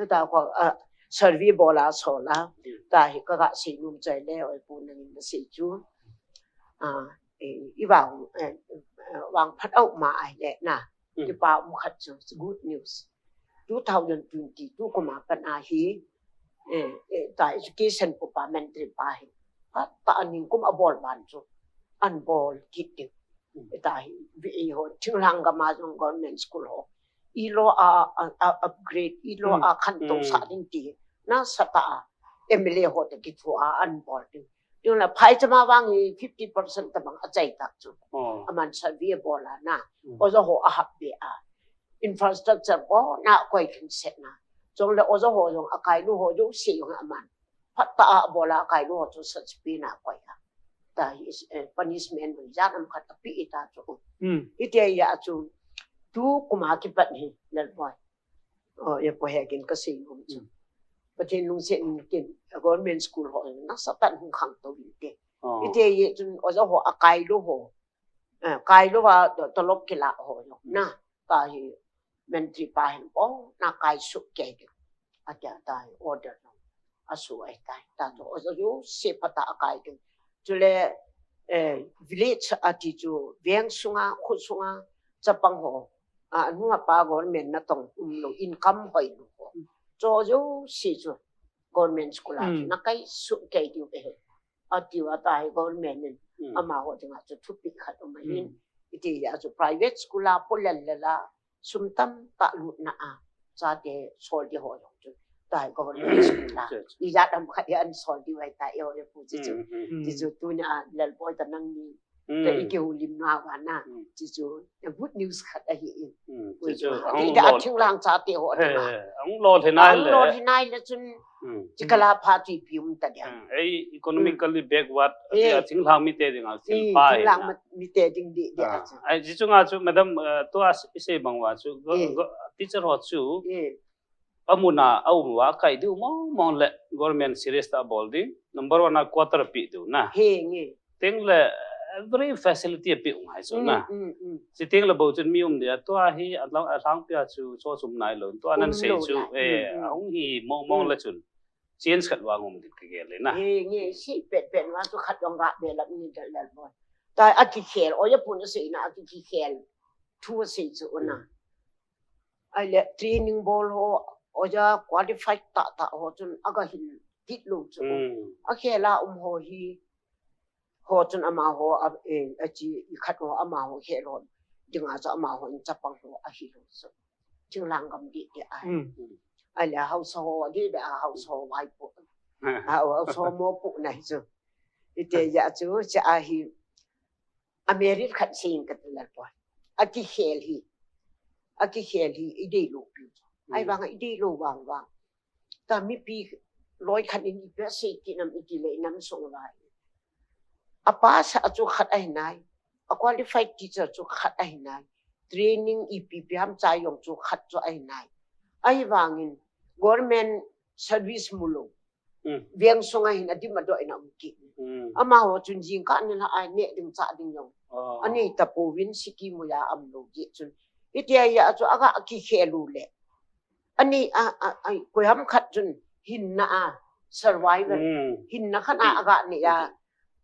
Ta ko, a, survey bola sola. Ta hi ka ga sei nom chai le oi pu nangin na sei chu. A, eh, i vang, eh, eh, vang phat au ma ai le na. Kipa um khat chu, it's good news. Two thousand twenty-two kum a pat a hi, eh, eh, ta education popa Mantri pa hi. Phat ta aning kum a bol ban chu. Ahin bol kit ding. Ta hi, V A ho, thinglhang gam a jong government school ho. I lo a, a, a upgrade, i lo a khantou sa ding ti. Nasatah a, M L A ho te kithu a ahin bol ding. Tiu la phai chama vang hi fifty percent tabang a chai tak chu. Aman survey a bol a na. Oja ho a hap be a. Infrastructure po na koi kin set na. Chong le oja ho jong a kai lu ho jo se jong aman. Phat ta a bol a kai lu ho chu sa chipi na koi a. Ta hi is, eh, punishment mun jan am khat a pi i ta chu. Hitia ya chu. Tu kum a kipat hi lal boy. Oh, ya po he kin ka sei nom chu. Pathen lungset in kin, government school ho, nasatah in hung khangtou inte. Ite ye chun oja ho a kai lo ho. Eh, kai lo va to, tolop kila ho yo. Na, ta hi Mantri pa hin po, na kai su ke ke. Atia ta hi order lo. Asu ai ta hi. Ta to oja yo se pata a kai ke. Chule, eh, village ati chu veng sunga, khu sunga, chapang ho, a, anunga pa government natong umlou, income hoilou ho. Chu jouse chu government school a chu nakai suh kei diu ahi. Atiu atai government in amaho dinga chu thupeh khat um ahin. Iti a chu private school a polel lela, sum tamtah lutna a chate sol di ho jong chu tai government school a. Ijat ham khat a an sol di vai ta e ho e pu chu chu. Ti chu tunia Lalboi ta nangni ta i kihoulimna vana. Ti chu a good news khat ahi in. Ti chu a thinglang chate ho dinga. Ahung lolhin nai le. Ahung lolhin nai le chun. Chikala pha chu ipi um ta dia. Ei economically backward a thinglang mite dinga thil pha hi. Thinglang mite ding di di a chu. Ai, ti chunga chu madam, tua isei bang uva chu teacher ho chu amun a aum uva kai diu mong mong le government serious tah a bol ding. Number one a quarter pe diu na. He nge. Teng le every facility ape u ngai chu na. Chuteng le bou chun mi um dia tua hi alangpi a chu so sum nailou. Tua nan sei chu ahung hi mong mong le chun change khat vang um ding kagel le na. He nge, sei pet pet vang chu khat vang ga be lak ni dal dal bon. Tai akikhel, oja pun asei na akikhel. Thu asei chu una. Ahile training bol ho, oja qualified tah tah ho chun aga hin kit lou chu. Akhel a um ho hi, ho chun amaho a, eh, achi i khat ho amaho khel ho dinga chu amaho in chapang ho ahi lou chu. Thinglang gam di di a. Ahile hausa ho di di a, hausa ho vaipo. A, hausa ho mopo na hi chu. Ite ja chu, cha ahi. A merit khat sei in kati Lalboi. Akikhel hi. Akikhel hi ideilou pi. Ahivanga ideilou vang vang. Ta mipi loi khat in ipi asei kit nam iti le inam sung lai. A pass a chu khat ahi nai. A qualified teacher chu khat ahi nai. Training ipi ipi ham chai jong chu khat chu ahi nai. Ahivangin government service mulou. Veng sunga hin adim adoh in aum kit. Amaho chun jingkah nilhah a neh ding chah ding jong anei tapouvin city muiya aum lou jeh chun. Hitia chu aga kikhel u le. Anei a, a, a, koiham khat chun hinna a survival. Hinna khat a aga nei a.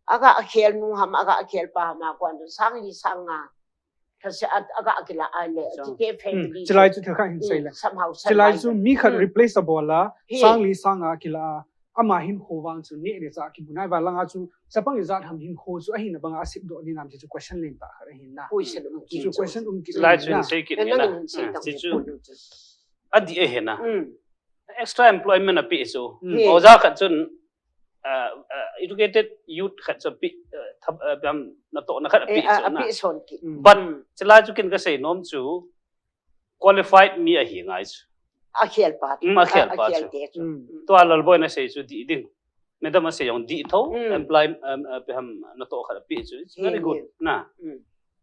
Aga khel nu ham, aga khel pa ham a kon chun sang li sang nga. Thase a, aga kila a le, chite family. Chilai chu thil khat hin sei le. Somehow chilai chu mi khat replace abol a, sang li sang a kila a. Ama hinkho vang chu neh le chah kibu nai va langa chu chapang ijat ham hinkho chu ahina banga asep doh ding ham ti chu question len tah khat ahin na. Question um kit. Chu question um kit. Chilai chu hin sei kit na. Ti chu adi ahi na. Extra employment ape chu. Oja khat chun uh, uh, educated youth khat chu pi, uh, thap, uh, piam na to na khat pi chu na. But chilai chu kin ka sei nom chu qualified mi ahi ngai chu. A khel pa chu. Mm, a khel pa chu. Tua Lalboi na sei chu di ding. Madam a sei jong di tho, employ, um, uh, piam na to khat pi chu. It's very good na.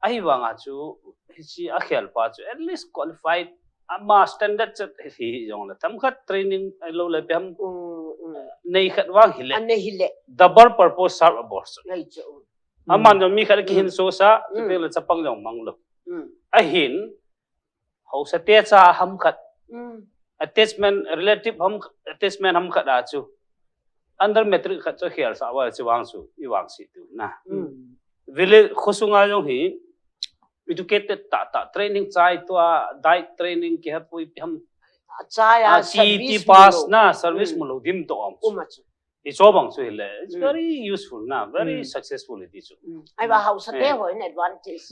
Ahivanga chu, hichi a khel pa chu, at least qualified, ama standard chet hi jong le. Themkhat training, ahilou le piam, nei khat vang hile. Anei hile. Double purpose serve abol chu. Aman jong mi khat kihin sosa, chuteng le chapang jong mang lou. Ahin, hausate cha ham khat. Attachment, relative ham, attachment ham khat a chu. Under matric khat chu khel sa va chu vang chu, i vang si tu na. Village khosunga jong hi, educated tah tah, training chai tua, diet training kihapui ham. Chai a, T T pass na, service mulou dim to um chu. Hi chu bang chu hile, it's very useful na, very successful ti chu. Ai va hausate ho in advantage.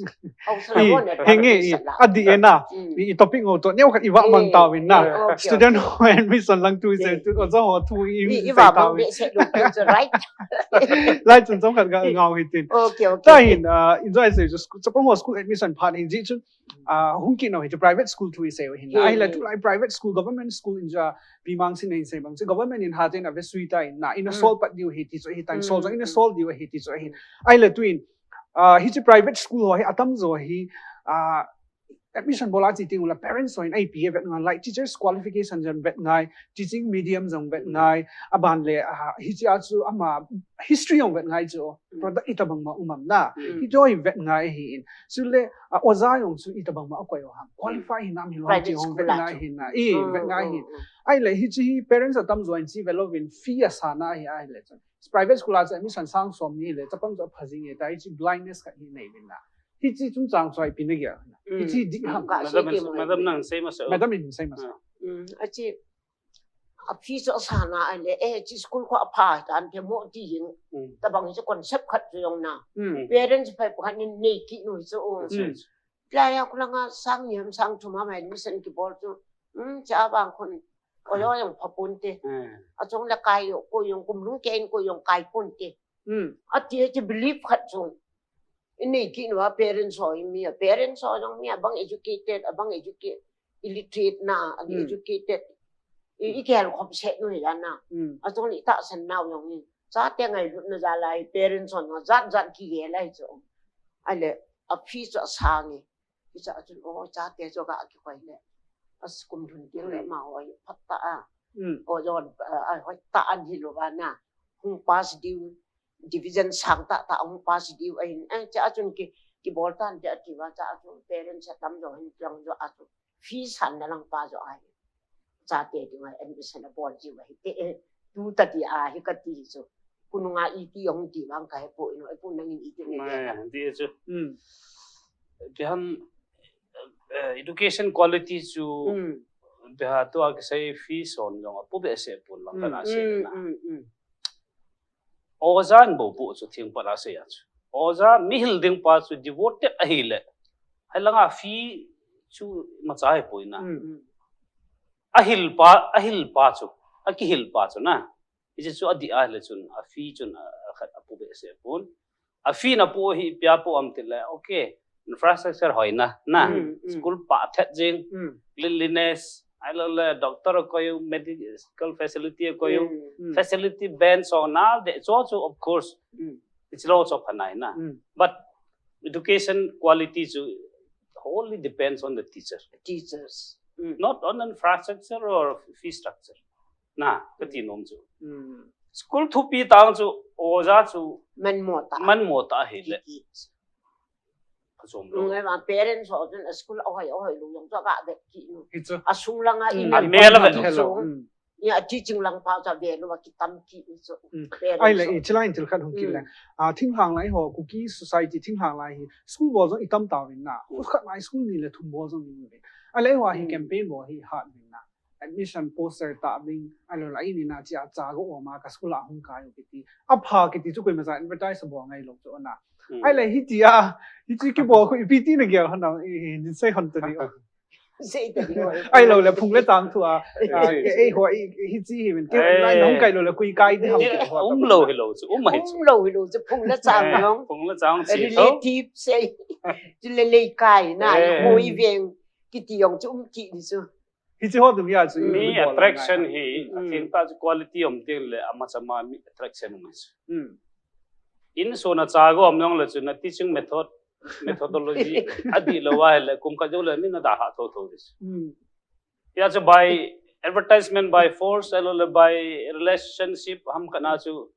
Hausate ho in advantage. Adi e na. I topic ngou to neo khat i va mang tauvin na. Student ho admission lang tu se tu, oja ho thu i va mang tauvin. Right. Lai chun chom khat ga ngau hitin. Okay, okay. Tahin, uh, enjoy se chu chapang ho school admission phat hin ji chun. Ah, hung kit nau hi chu private school thu i sei u hin. Ahile tulai private school, government school in ja pi mang sin in sei bang chu government in ha ten a ve sui ta in na in a sol pat diu hi ti chu hi tan sol jong in a sol diu hi ti chu hin. Ahile tu in, ah, hi chu private school ho hi atam jo hi, ah, admission bol a chi teng ula parents ho in ipi vet ngai, like teachers qualification jong vet ngai, teaching medium jong vet ngai, aban le, ah, hiche a chu ama history jong vet ngai chu, product itobang ma um am na. Hiche hi vet ngai ahin. Chule, ah, oja jong chu itobang ma akoi u ham, qualify hinam hilou ham ti jong vet ngai ahin na. I vet ngai ahin. Ahile hiche hi parents atamjo in chi vet louvin fee asang na hi ahile chun private school a chu admission sang som ni le chapang chu apha jing e, ta hiche blindness khat hi nei uvin na. Hiche chungchang chu ipi na gel na. Hiche dih ham. Madam, madam nang sei masa. Madam in sei masa. Achi, a fee chu asang na ahile, eh, chi school khu apha tan te mo ti jing. Tabang hiche concept khat chu jong na. Parents pha pha ni nei kit u chu. Laiya khu langa sang ni ham sang thum ham admission kibol chu. Cha bang khun. Koi jong pha ponte. Achung le kai jong, koi jong kum lung kei in koi jong kai ponte. Ati, ati belief khat chu. Inei kit uva parents ho in mi a, parents ho jong mi abang educated, abang educated, illiterate na, uneducated. I, i kihel khop set u hi na. Achung le itahsan nau jong hi. Chate ngailutna jal a hi parents ho jong jat jat kigel ahi chu. Ahile, a fee chu asang e. Hiche a chun, o, chate chu ga kikoi le. As kum lhun teng le amaho hi phatah a. O, jon, a, a, hoitah a hilou va na. Hung pass diu, division sang tah tah hung pass diu ahin. Eh, hiche a chun ki, kibol tan te ati uva, hiche a chun parents atamjo hin tiang jo a chun. Fee sang na lang pa jo ahi. Chate dinga admission abol jiu ahi. Te, eh, tu ta ti ahi kati chu. Khonunga iti jong ti vang kahe poi no, eh, pu nangin iti nge. Ti chu. Ti ham, eh, education quality chu, biha tua kisei fee son jong apu behseh pon lang kana sei na. Oja in bou pu chu thing pat a sei a chu. Oja mihil ding pa chu devoted ahile. Hai langa fee chu macha hi poi na. Ahil pa, ahil pa chu. Akihil pa chu na. Hiche chu adih ahile chun, a fee chun, a, a khat apu behseh pon. A fee napu hi ipi apu am tile, okay, infrastructure hoina, na, school pha thet jing, cleanliness, ahilou le doctor akoi u, medical facility akoi u, facility ben song na, de cho chu, of course, it's also phanai na. But education quality chu wholly depends on the teacher. Teachers. Not on infrastructure or fee structure. Na, kati nom chu. School thupi tang chu, oja chu. Manmo tah. Manmo tah ahile. Achom lou. Ngai ma parents ho chun a school ahoi, ahoi lou jong chu aga vet kit u. Hichu. Asung langa i mel vet lou. Nia, a teaching lang pa cha ve lou a kitam kit u chu. Ahile, i chilai in thil khat hung kit le. A, thinglhang lai ho, Kuki society thinglhang lai hi. School bol jong itam tauvin na. Khat lai school ni le thum bol jong ni uvin. Ahile, ho hi campaign bol hi hat uvin na. Admission poster tah ding, ahilou le, ini na chia cha go oma ka school a hung kai u kiti. Apha kiti chu koima cha advertise bol ngai lou chu na. Ahile, hitia, hichi kibol khu ipi ti na gel hon na, i, i, ni sei hon ta di. Sei ta di. Ahilou le, phung le chang thu a. Ei, ho, hichi hi min. Ke, lai nong kai lou le, kui kai di ham. Um lou hi lou chu, um hi chu. Um lou hi lou chu, phung le chang nong. Phung le chang chi tho. Relative sei. Chu le lei kai na, ho i veng. Kiti jong chu um kit ni chu. Hichi ho tum ya chu. Mi attraction hi, atheng ta chu quality um teng le, ama chama mi attraction um chu. In so na cha go um jong le chu na teaching method, methodology, adih lou va le, kum khat jou le, mi na da ha tho tho dis. Ya chu by advertisement, by force, ahilou le by relationship, ham kana chu,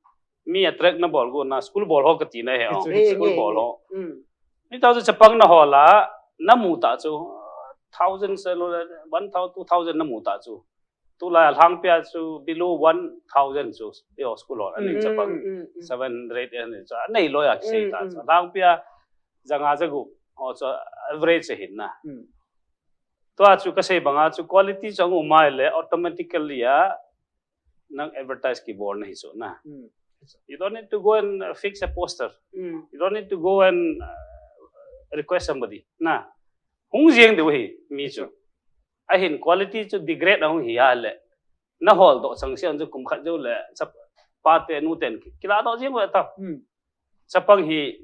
mi attract na bol go na, school bol ho kati na he, school bol ho. Ni ta chu chapang na ho la, na mu ta chu, thousands, one thousand, two thousand na mu ta chu. Tulai a lhangpia chu below one thousand chu, yo school ho, ani chapang seven hundred, ani chu, anei loi a kisei ta chu. Lhangpia, janga jagu, ho chu average ahin na. Tua chu kasei banga chu quality chu ang umai le, automatically a, nang advertise kibol na hi chu na. You don't need to go and uh, fix a poster. You don't need to go and uh, request somebody. Na. Hung jeng diu hi, mi chu. Ahin quality chu degrade ahung hi a le. Na hol doh chang si an chu kum khat jou le. Chapa te nu ten kila doh jeng ve ta. Chapang hi,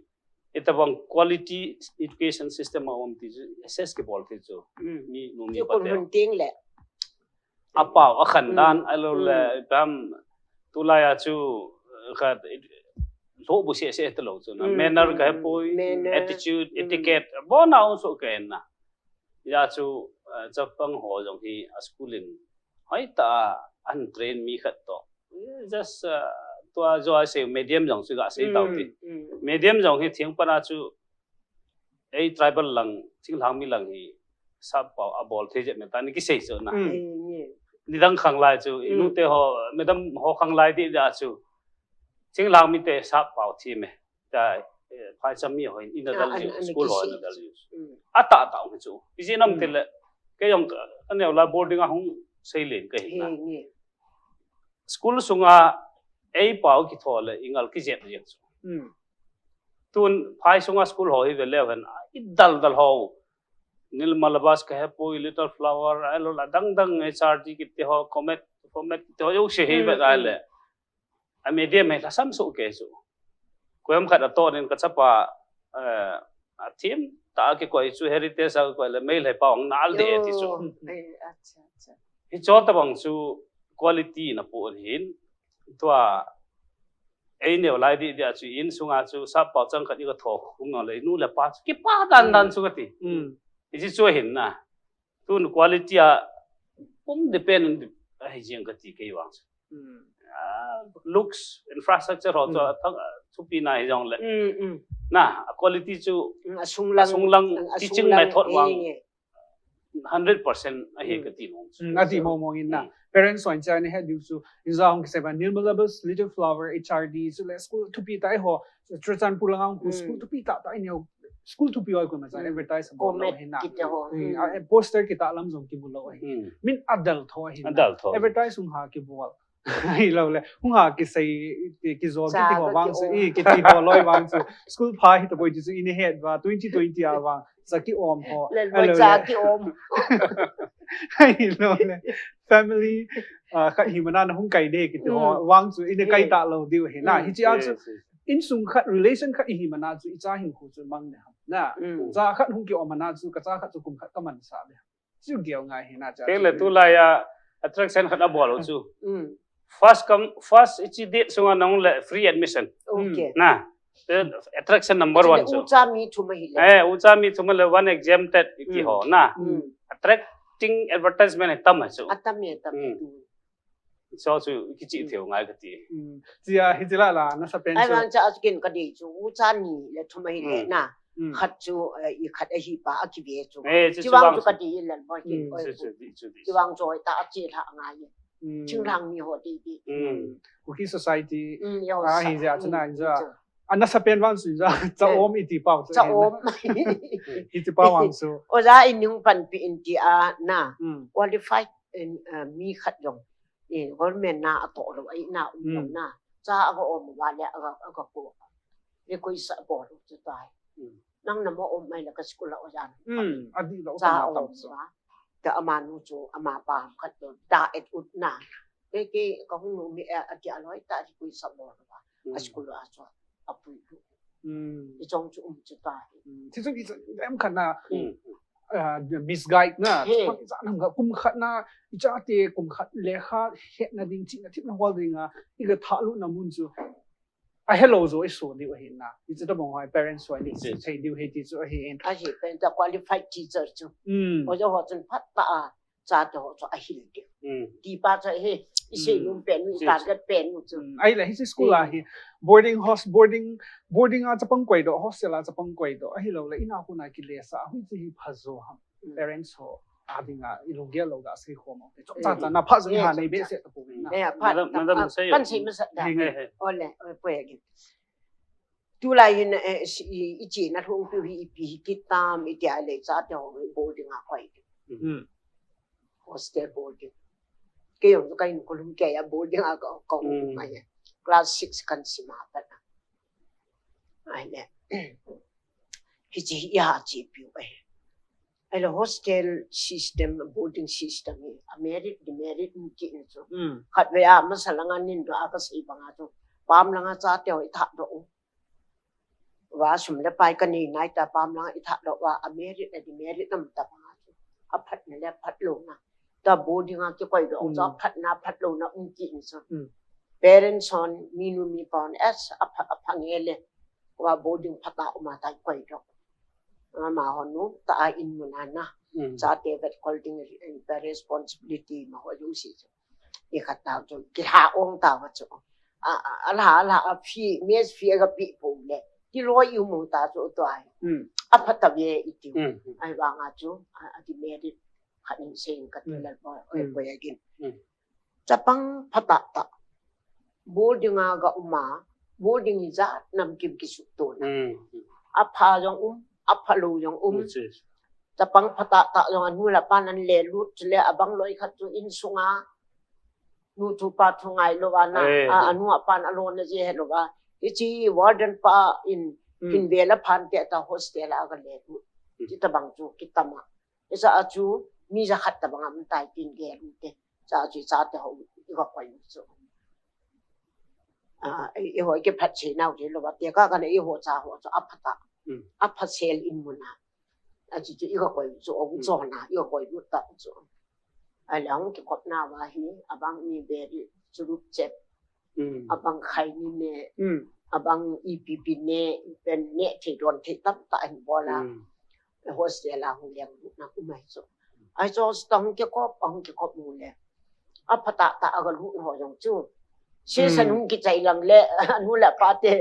itobang quality education system a um ti chu, assess kibol ti chu. Mi, nu mi pa te. Apao, akhan dan, ahilou le, pam, tulai a chu, khat, lhoh bu se se te lou chu. Manner kahe poi, attitude, etiquette, bon a um so ka en na. Hijeh chun, eh, chapang ho jong hi a school in hoitah a an train mi khat toh. Just, eh, tua jo a sei medium jong chu ga sei tau ti. Medium jong hi thing pana chu ei tribal lang, thinglhang mi lang hi sappao a bol thei jep me ta ni kisei chu na. Nidang khang lai chu, i nu te ho, madam ho khang lai di da chu. Thinglhang mi te sappao thi me. Ta, eh, phaicham mi ho in, in a dal ju, school ho in a dal ju. A ta ta ong chu. Iji nam te le, ke jong ka, ka neo la boarding a hung sei len ka hin na. School sunga ei pao kitho le, i ngal kijep jeng chu. Tun phai sunga school ho hi ve leu hen, i dal dal ho. Nil Malabas ka hepui, Little Flower, a lo la dang dang H R D kiti ho, Comet, Comet kiti ho, yo se hi ve ai le. A medium hi lhasam soh kei chu. Koiham khat a toh nin ka chapa, eh, a thim ta a kikoi chu heritage a kikoi le Meitei pao ang nal de ti chu. Hi cho tabang chu quality na pu hin tua ei neo lai di dia chu in sunga chu sappao chang khat i ka tho khung le nu le pa chu kipa dan dan chu ka ti. Hi chu hin na. Tun quality a pum depend on the, a hi jeng ka ti kei vang. Ah, looks, infrastructure ho chu a thang, a thupi na hi jong le. Na, a quality chu a sunglang, a sunglang teaching method vang hundred percent a hi ka ti nom. A ti mo mo in na. Parents ho in cha ni he diu chu, in za hong kisei ba, Nil Malabas, Little Flower, H R D, chu le school thupi tai ho, Churachandpur langa hung school thupi ta ta in yo. School thupi oi ko ma chan advertise bol lo hin na. Poster kita lam jong kibol lo hin. Min adal tho hin. Adal tho. Advertise hung ha kibol. Hi lo le. Hung ha kisei, kizol kiti ho vang chu, i kiti ho loi vang chu. School pha hi ta boi chu in het ba twenty twenty a vang. Sa ki om ho. Le lo sa ki om. Hi lo le. Family, ah, khat hi mana na hung kai de kiti ho vang chu in kai ta lo diu hin na. Hi chi a chu. Insung khat, relation khat i hi mana chu i cha hin khu chu mang ne ham. Na, cha khat hung ki om mana chu ka cha khat chu kum khat ka man sa le. Chu gel ngai hi na cha. Teng le tu lai a attraction khat a bol chu. First come, first i chi date sunga nong le free admission. Na, attraction number one chu. U cha mi thum a hi le. Eh, u cha mi thum a le one exempted i ti ho na. Attracting advertisement hi tam a chu. A tam e, tam e tu. Cho chu kichi theu ngai ka ti. Chia hi chi la la na sa pen chu. Ai vang cha a kin ka dei chu u cha ni le thum a hi le na. Khat chu, eh, i khat a hi pa a ki ve chu. Chi vang chu ka dei le mo ki. Chi vang chu ta a chi la ngai. Ching lang ni ho dei dei. Kuki society. A hi ja chu na ja. A na sa pen vang chu ja. Cha om i ti pau. Cha om. Hi ti pau vang chu. O ja in ning pan pi in ti a na. Qualified in, uh, mi khat jong, eh, government na a toh lo, ai na um lo na. Cha a ga om va le a ga, a ga ko. Le koi sa bol chu tai. Nang na mo om mai le ka school a o jan. A di lo cha a om va. Ta ama nu chu ama pa khat lo. Da et ut na. Ke ke ka hung nu mi a, a ti a loi ta di koi sa bol va. A school a chu. A pui lu. I chong chu um chu tai. Ti chu ki em khat na. Ah, misguide na. He. Chapang i cha nam ga kum khat na, i cha te kum khat lekha hetna ding, chihna themna hol ding a, i ga tha lu na mun chu. A hello jo i so diu ahi na. I chu ta bong hoi parents hoi ni. Thei diu he ti chu ahi in. A hi pen ta qualified teacher chu. O jo ho chun phat ta a, cha te ho chu a hil diu. Ti pa chu he, i sei lum pen, i target pen chu. Ai le hi school a hi. Boarding house, boarding, boarding a chapang koi do, hostel a chapang koi do. Ahi lo le, ina kuna ki le sa, hui chi hi pha jo ham. Parents ho, a ding a, i lunggel lo ga sei khom. Chok cha cha na pha jo ha nei be se ta pu na. Madam, madam, sei. Kan sei ma sa da. Ole, oi, poi again. Tulai hin, eh, i, i chena lhung piu hi ipi hi kitam, i tia le cha te ho boarding a koi. Hostel boarding. Kei jong ka in Columbia boarding a ka, ka um ngai. Class six kan sima pat. Ai le. Hi chi i ha chi piu ai. Ai le hostel system, boarding system hi a merit, demerit um ki in chu. Khat ve a masa langa nin do a ka sei banga chu. Pam langa cha te ho i tha do. Wa sum le pai ka nei nai ta pam langa i tha do wa a merit a demerit um ta banga chu. A phat na le phat lo na. Ta boarding a ki koi do cha phat na phat lo na um ki in chu. Parents hon mi nu mi pa hon as a pha, a pha nge le. Wa boarding phat a um a ta koi do. Ama ho nu ta a in mun a na. Mm. Chate vet kol ding, eh, responsibility ma ho jong si chu. I khat tau chu, kilha ong tau chu. A, a, a la, a la, a fee, mess fee a ka pi po le. Ti lo i mu ta chu to ai. Mm. A phat ta ve i ti. Mm. Ai vang a chu, a, a demerit khat in sei ka ti Mm. le po, Mm. po ya gin. Mm. Chapang phatah tah. Boarding a ga um a, boarding hi jat nam kim kisut to na. Mm. A pha jong um, a pha lou jong um. Yes, yes. Chapang phatah tah jong a nu le apan an le lut le abang loi khat chu in sunga. Nu thu pa thu ngai lou a na. Eh, A, eh. a nu apan a lou na je he lou a. Hichi warden pa in, Mm. in ve la phan te ta hostel a ga le lut. Mm. Ti tabang chu kitam a. Isa a chu mi ja khat tabang a um tai tin ge lut te. Cha chu cha te ho i ga koi chu. A, i, i ho i ke phat che nau je lou a te ka ka ne i ho cha ho chu a phat a. Mm. A phat sel in mun a. A chu chu i ga koi chu o Mm. chu na, i ga koi lut ta chu. A lang ke kop na wa hi, abang mi be ri chu lut chep. Mm. Abang khai ni ne, Mm. abang ipi pi ne, pen ne thei don thei tam ta an bol a. Mm. Hostel a hung leng lut na um ai chu. Ai chu hostel hung kikop, hung kikop mu le. A phatah tah a ga lut ho jong chu. Session Mm. hung kichai lang le, a nu le apa te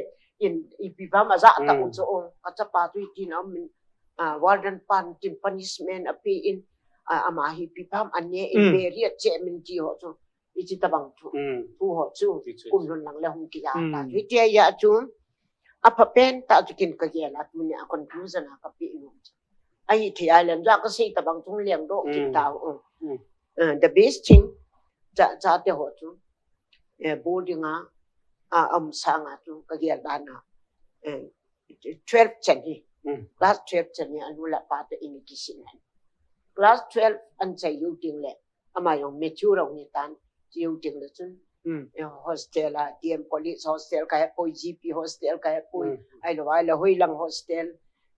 in ipi pa ma ja ta Mm. u chu. Ka chapa tu i ti na min, a, warden pan tin punishment a pe in, a, ama hi ipi pa ma ne in Mm. be ri a che min ti ho chu. I chi tabang chu. Mm. Thu ho chu. Ti chu. Kum lhun lang le hung kiya ta Mm. chu. Hiti a ya chu. A pha pen ta chu kin ka gel a tuni a conclusion a ka pe nu chu. Ahi thei a lem ja ka sei tabang chung leng doh kin Mm. tau. Mm. Eh, the best thing, cha, cha te ho chu. Eh, boarding a, a, um sang a chu ka gel dan a. Eh, twelve chan hi. Mm. Class twelve chan hi, a nu le apa te in kisin. Class twelve an chai u ding le. Ama jong mature a hung hi tan, ti u ding le chun. Mm. Eh, hostel a, D M College hostel ka he poi, G P hostel ka he poi. Mm. Ai lo, ai lo, hoi lang hostel.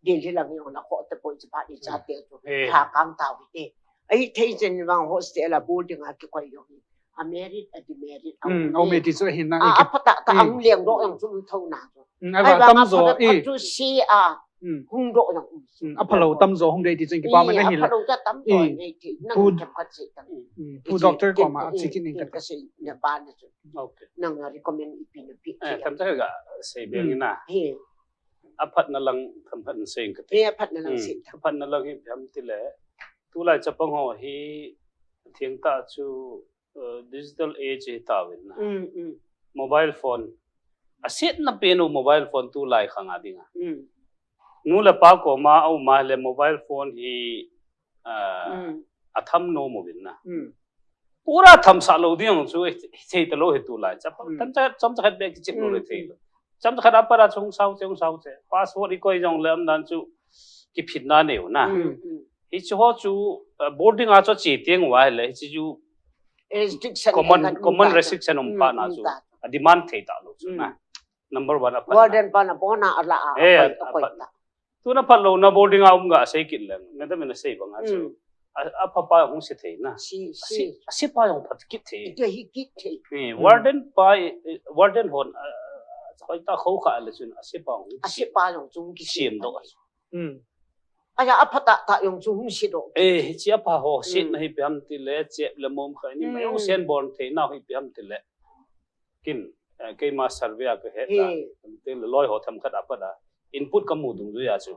Delhi lang jong la kho te poi, chapa ni cha Mm. te tu. Eh. Tha kang tau hi te. Ai thei chen vang hostel a boarding a kikoi jong hi. A merit, a demerit, a Mm, um o e. me ti chu ahin na, A, i ki- a phatah tah Mm. ang leng doh jong chu um tho na chu. Mm, ai Ai vang vang tam a jo, phatah i. tah chu si a. Mm. Hung doh jong um. Mm, a phalou tam jo hung dei ti chen kipa ma na Ni, a hi le. phalou ta tam jo Mm. nei ti, nang Pu- themkhat sei tam. Mm, Pu Ti doctor chen, koma chen, a chi kin ning chen kat. ka sei na ba na chu. Okay. Nang a recommend ipi na pi Eh, ti. themkhat ka sei beng Mm. na. He. A phatna lang themkhat sei ka ti. He, a phatna lang Mm. sei tam. A phatna lang hi tham ti le. Tulai chapang ho hi thiang ta chu uh, digital age hi tauvin na. Mm, mm. Mobile phone. A siatna pen u mobile phone tulai khang a ding a. Mm. Nu le pa koma a um a le mobile phone hi, uh, Mm. a tham nom uvin na. Mm. Pura tham sa lou ding chu thei ta lou hi tulai. Chapang Mm. tam cha, chom cha khat be kichek lou le Mm, thei mm. lou. Chom cha khat a pat a chung sao che, chung sao che. Password i koi jong le um dan chu kiphin na neu na. Mm, mm. Hichu ho chu, uh, boarding a chu chi tieng uva le, hichu chu Restriction common, kan um common ta restriction um Mm, pa na um chu. ta. A demand thei ta lou chu Mm. na. Number one a pat na. Warden pa na bona a la a, Eh, a pat, a a pat. pat na. Tuna phat lou na boarding a um ga sei kit leng. Nata mina sei bang a chu. Mm. A, a pha pa hung si thei na. Si, A si. si, a si pa jong phat kit thei. Ito hi kit thei. Eh, Mm. warden pa, eh, warden hon, uh, hoi ta kho kha le chun a si pa hung A si si. pa jong chung ki si Siam pa. doh. Mm. Aya a phatah tah jong chu hung si doh. Eh, hichi a pha ho, sit Mm. na hi pi ham ti le, chep le mom kha ni, Mm. mai ong sen bon thei na hi pi ham ti le. Kin, eh, keima survey a ka he ta. He. Ti le loi ho themkhat a pat a. Input ka mu dung ju ya chu.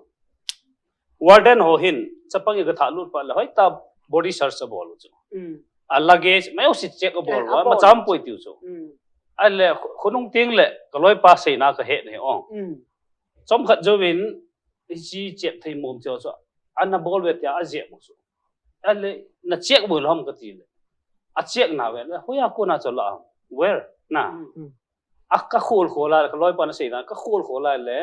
Warden ho hin, chapang i ka tha lut pa le, hoi ta body search a bol chu. Mm. A luggage, mai ong si check a bol Eh, a wa, bol. ma cham poi tiu chu. Mm. A le, khu-, khunung ting le, ka loi pa sei na ka he ne ong. Mm. Chom khat jo vin, Hichi chep thei mom cheo chu. Ana bol ve tia a jep u chu. Ale, na check bol ham ka ti le. A check na ve le. Hoiya kona chu la ham. Where? Na. Mm. A ka khol khol a, ka loi pa na sei na, ka khol khol a le.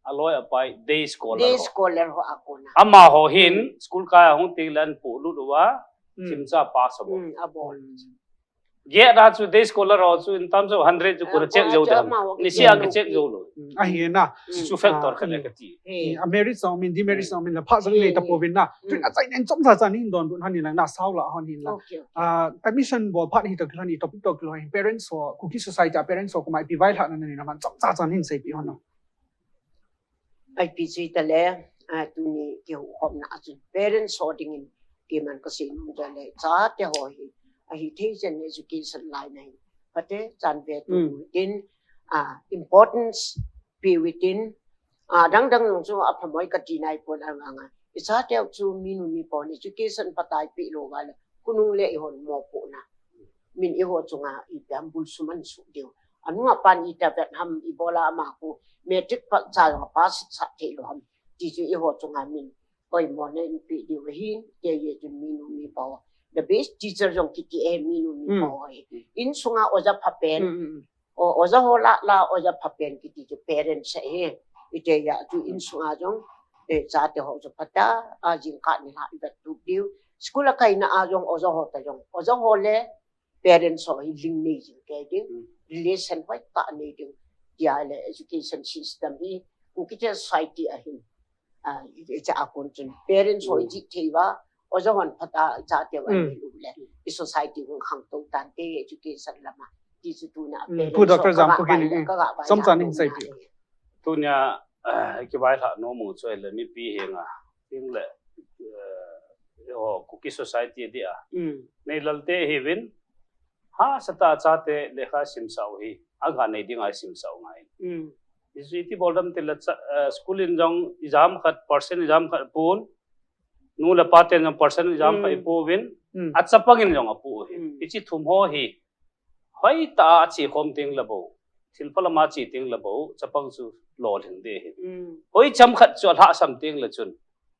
A loi a pai day scholar Day ho. scholar ho a kona. Ama ho hin, Mm. school kai a hung ting le an pu lut uva, Mm. thim cha pass a bol. Mm, a bol. Ge da chu day scholar ho chu in terms of hundred chu Ah, kona check ko jo chu da. ama ho Ni ki sia check ki lo. check jo lo. Mm, ahi na. Mm. Chu factor Ah, khat le mm. ka ti. He. Eh, a merit song min, demerit Mm. song min la pha jang He, nei ta he. po vin na. Mm. Tun a chai nen chom sa cha nin don bun han ni lang na sao la hon hin la. Okay, okay. Ah, admission bol phat hi to kilhon ni topic to kilhon parents ho, Kuki society a parents ho koma ipi vai lhah na ni na man chom sa cha nin sei pi hon no. Ai pi chui ta le, Ah, tuni kihukhomna a chun parents ho dingin keiman kasei nom chu le chate ho hi, ahithei chan education line a hin phaten chan ve tu tin, ah, importance pe utin, ah, dang dang jong chu aphamoi kati naipon, anga anga. I chate ho chu minu mipa hon education phatah a ipeh lou uva le khonung le eihon mopohna min eiho chunga ipi ham bulsuman suh diu. Anunga pan iti vet ham, ibola ama khu matric pat cha jong apass sah thei lou ham ti chu eiho chunga min oimona ipeh diu ahin, tia chun minu mipa ho. The best teacher jong kiti e minu mipa ho hi. Insunga oja phapen. O, oja ho lah lah oja phapen kiti chu parents ahi. Iti a chu insunga jong, eh, chate ho chu phatah a jingkah nilhah ivet tup diu. School a kaina a jong oja ho ta jong, oja ho le parents ho hi link nei jing kei ding, relation hoitah nei ding. Tia le education system hi Kuki te society a hin, ah, i, i cha a kon chun parents ho i jih thei uva, oja hon phatah a i chate u anei u le i society hung khangtou tante education lama. Ti chu tuna parents ho Doctor Jampukin, ka ga vai chomcha ning sei pi. Tunia, ah, kivailhah nom u chu le mipi henga, ting le, eh, eiho Kuki society dia neilalte hiuvin, hahsatah a chate lekha simsah u hi, agah nei dinga isimsah u ngai. Iti bol dam tile cha, eh, school in jong exam khat, percent exam khat pun, nu le pa ten jong percent exam khat ipouvin, achapang in jong apu u hi. Hiche thum ho hi hoitah a achekhom teng le bou, thilpha lama che teng le bou, chapang chu lolhing ding ahi. Hoi chomkhat chu alhahsam teng le chun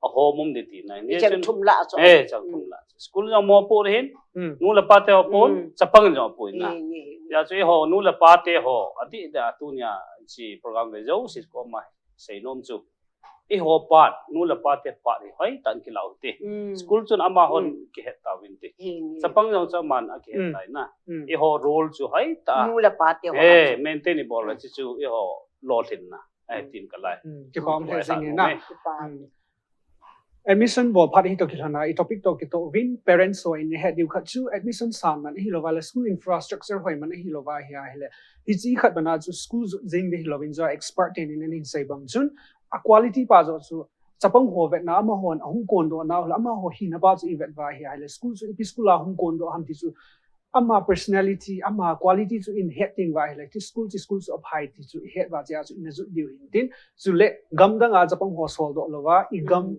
ahom um ding tina ahi. Chang thum lah chu. Eh, chang thum lah chu. School jong mopoh ahin, nu le pa te ho pon, chapang in jong apu in na. Hijeh chun eiho nu le pa te ho, adeh dia tunia hiche program ve jouse koma sei nom chu, eiho part, nu le pa te part hi hoitah in kilah u hite. School chun amahon kihet tauvin te. Chapang jong chu aman akihet tai na. Eiho role chu hoitah a, nu le pa te ho, eh, maintain ibol le chu chu eiho lolhinna ahi tin kalai. Kipa um lheh jing e na. Admission bol phat hi toh kilhon a, i topic toh kitoh uvin, parents ho in ihet diu khat chu admission sang man ahilouva le school infrastructure hoi man ahilouva hi ahile, hiche khat bana chu school jot jing ding hilouvin, chu expert ten in ahin sei bang chun, a quality pa joh chu chapang ho vetna, amahon ahung kondoh nau le amaho hina pa chu ivet uva hi ahile, school chu ipi school a hung kondoh ham ti chu ama personality, ama quality chu ihet teng uva ahile, hiche school, hiche school chu aphai ti chu ihet uva, chea chu ina jot diu hin tin. Chule gamdang a chapang ho soldoh louva, igam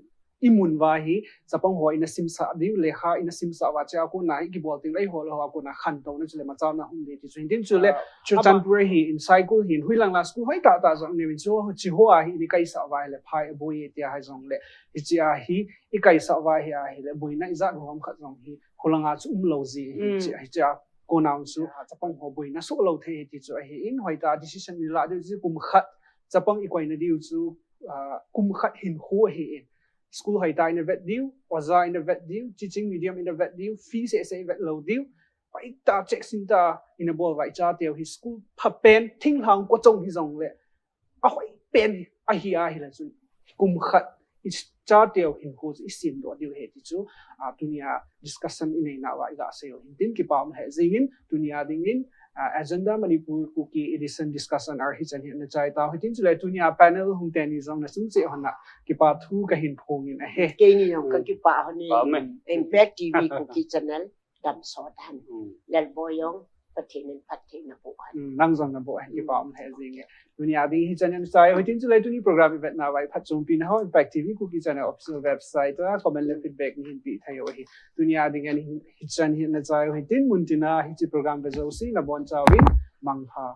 imun uva hi chapang ho ina simsah diu, lekha ina simsah uva, chea kona hi kibol teng le eiho le eiho a kona khantouna chule machana hung ding ti chu hin tin. Chule Churachandpur a hin, Saikul hin, hoilang la school hoitah tah jong neuvin, chu hiche ho a hi ina kaisah uva ahile phai aboi e tia hi jongle, hiche a hi ikaisah uva hi ahile boina ijat ho ham khat jong hi kholanga chu umlou ji ahi. Hiche, hiche a kona chu chapang ho boina soh lou thei ahi ti chu ahin, hoitah a decision ina lah diu chu kum khat chapang ikoina diu chu, ah, kum khat hinkho ahin. School hoitah ina vet diu, oja ina vet diu, teaching medium ina vet diu, fee seh seh ivet lou diu. Hoitah a check sum tah a ina bol uva, ichateu hi school phapen, thinglhang kochong hijongle ahoi pen ahi ahile chun kum khat ichateu hinkho chu isemdoh diu ahi ti chu, ah, tunia discussion inei nauva iga sei u hin tin, kipa um lheh jingin, tunia dingin, ah, Agenda Manipur Kuki Edition discussion hour hichan hin ana chai tau hitin, chule tunia panel hung teni jong nachung cheh hon a kipa thu kahin phongin ahi. Keini jong kakipah hon e. Impact T V Kuki channel damsot hen. Lalboi jong Pathen in phatthei naboh hen. Nang jong naboh hen, kipa um lheh jing e. Tunia ding hichan hin chai u hitin, chule tuni program ivet nauva iphatchompi nau Impact T V Kuki channel official website a comment le feedback neihin peh thei u ahi. Tunia dingin hichan hin ana chai u hitin, muntina hiche program ve jouse nabonchauvin mangpha.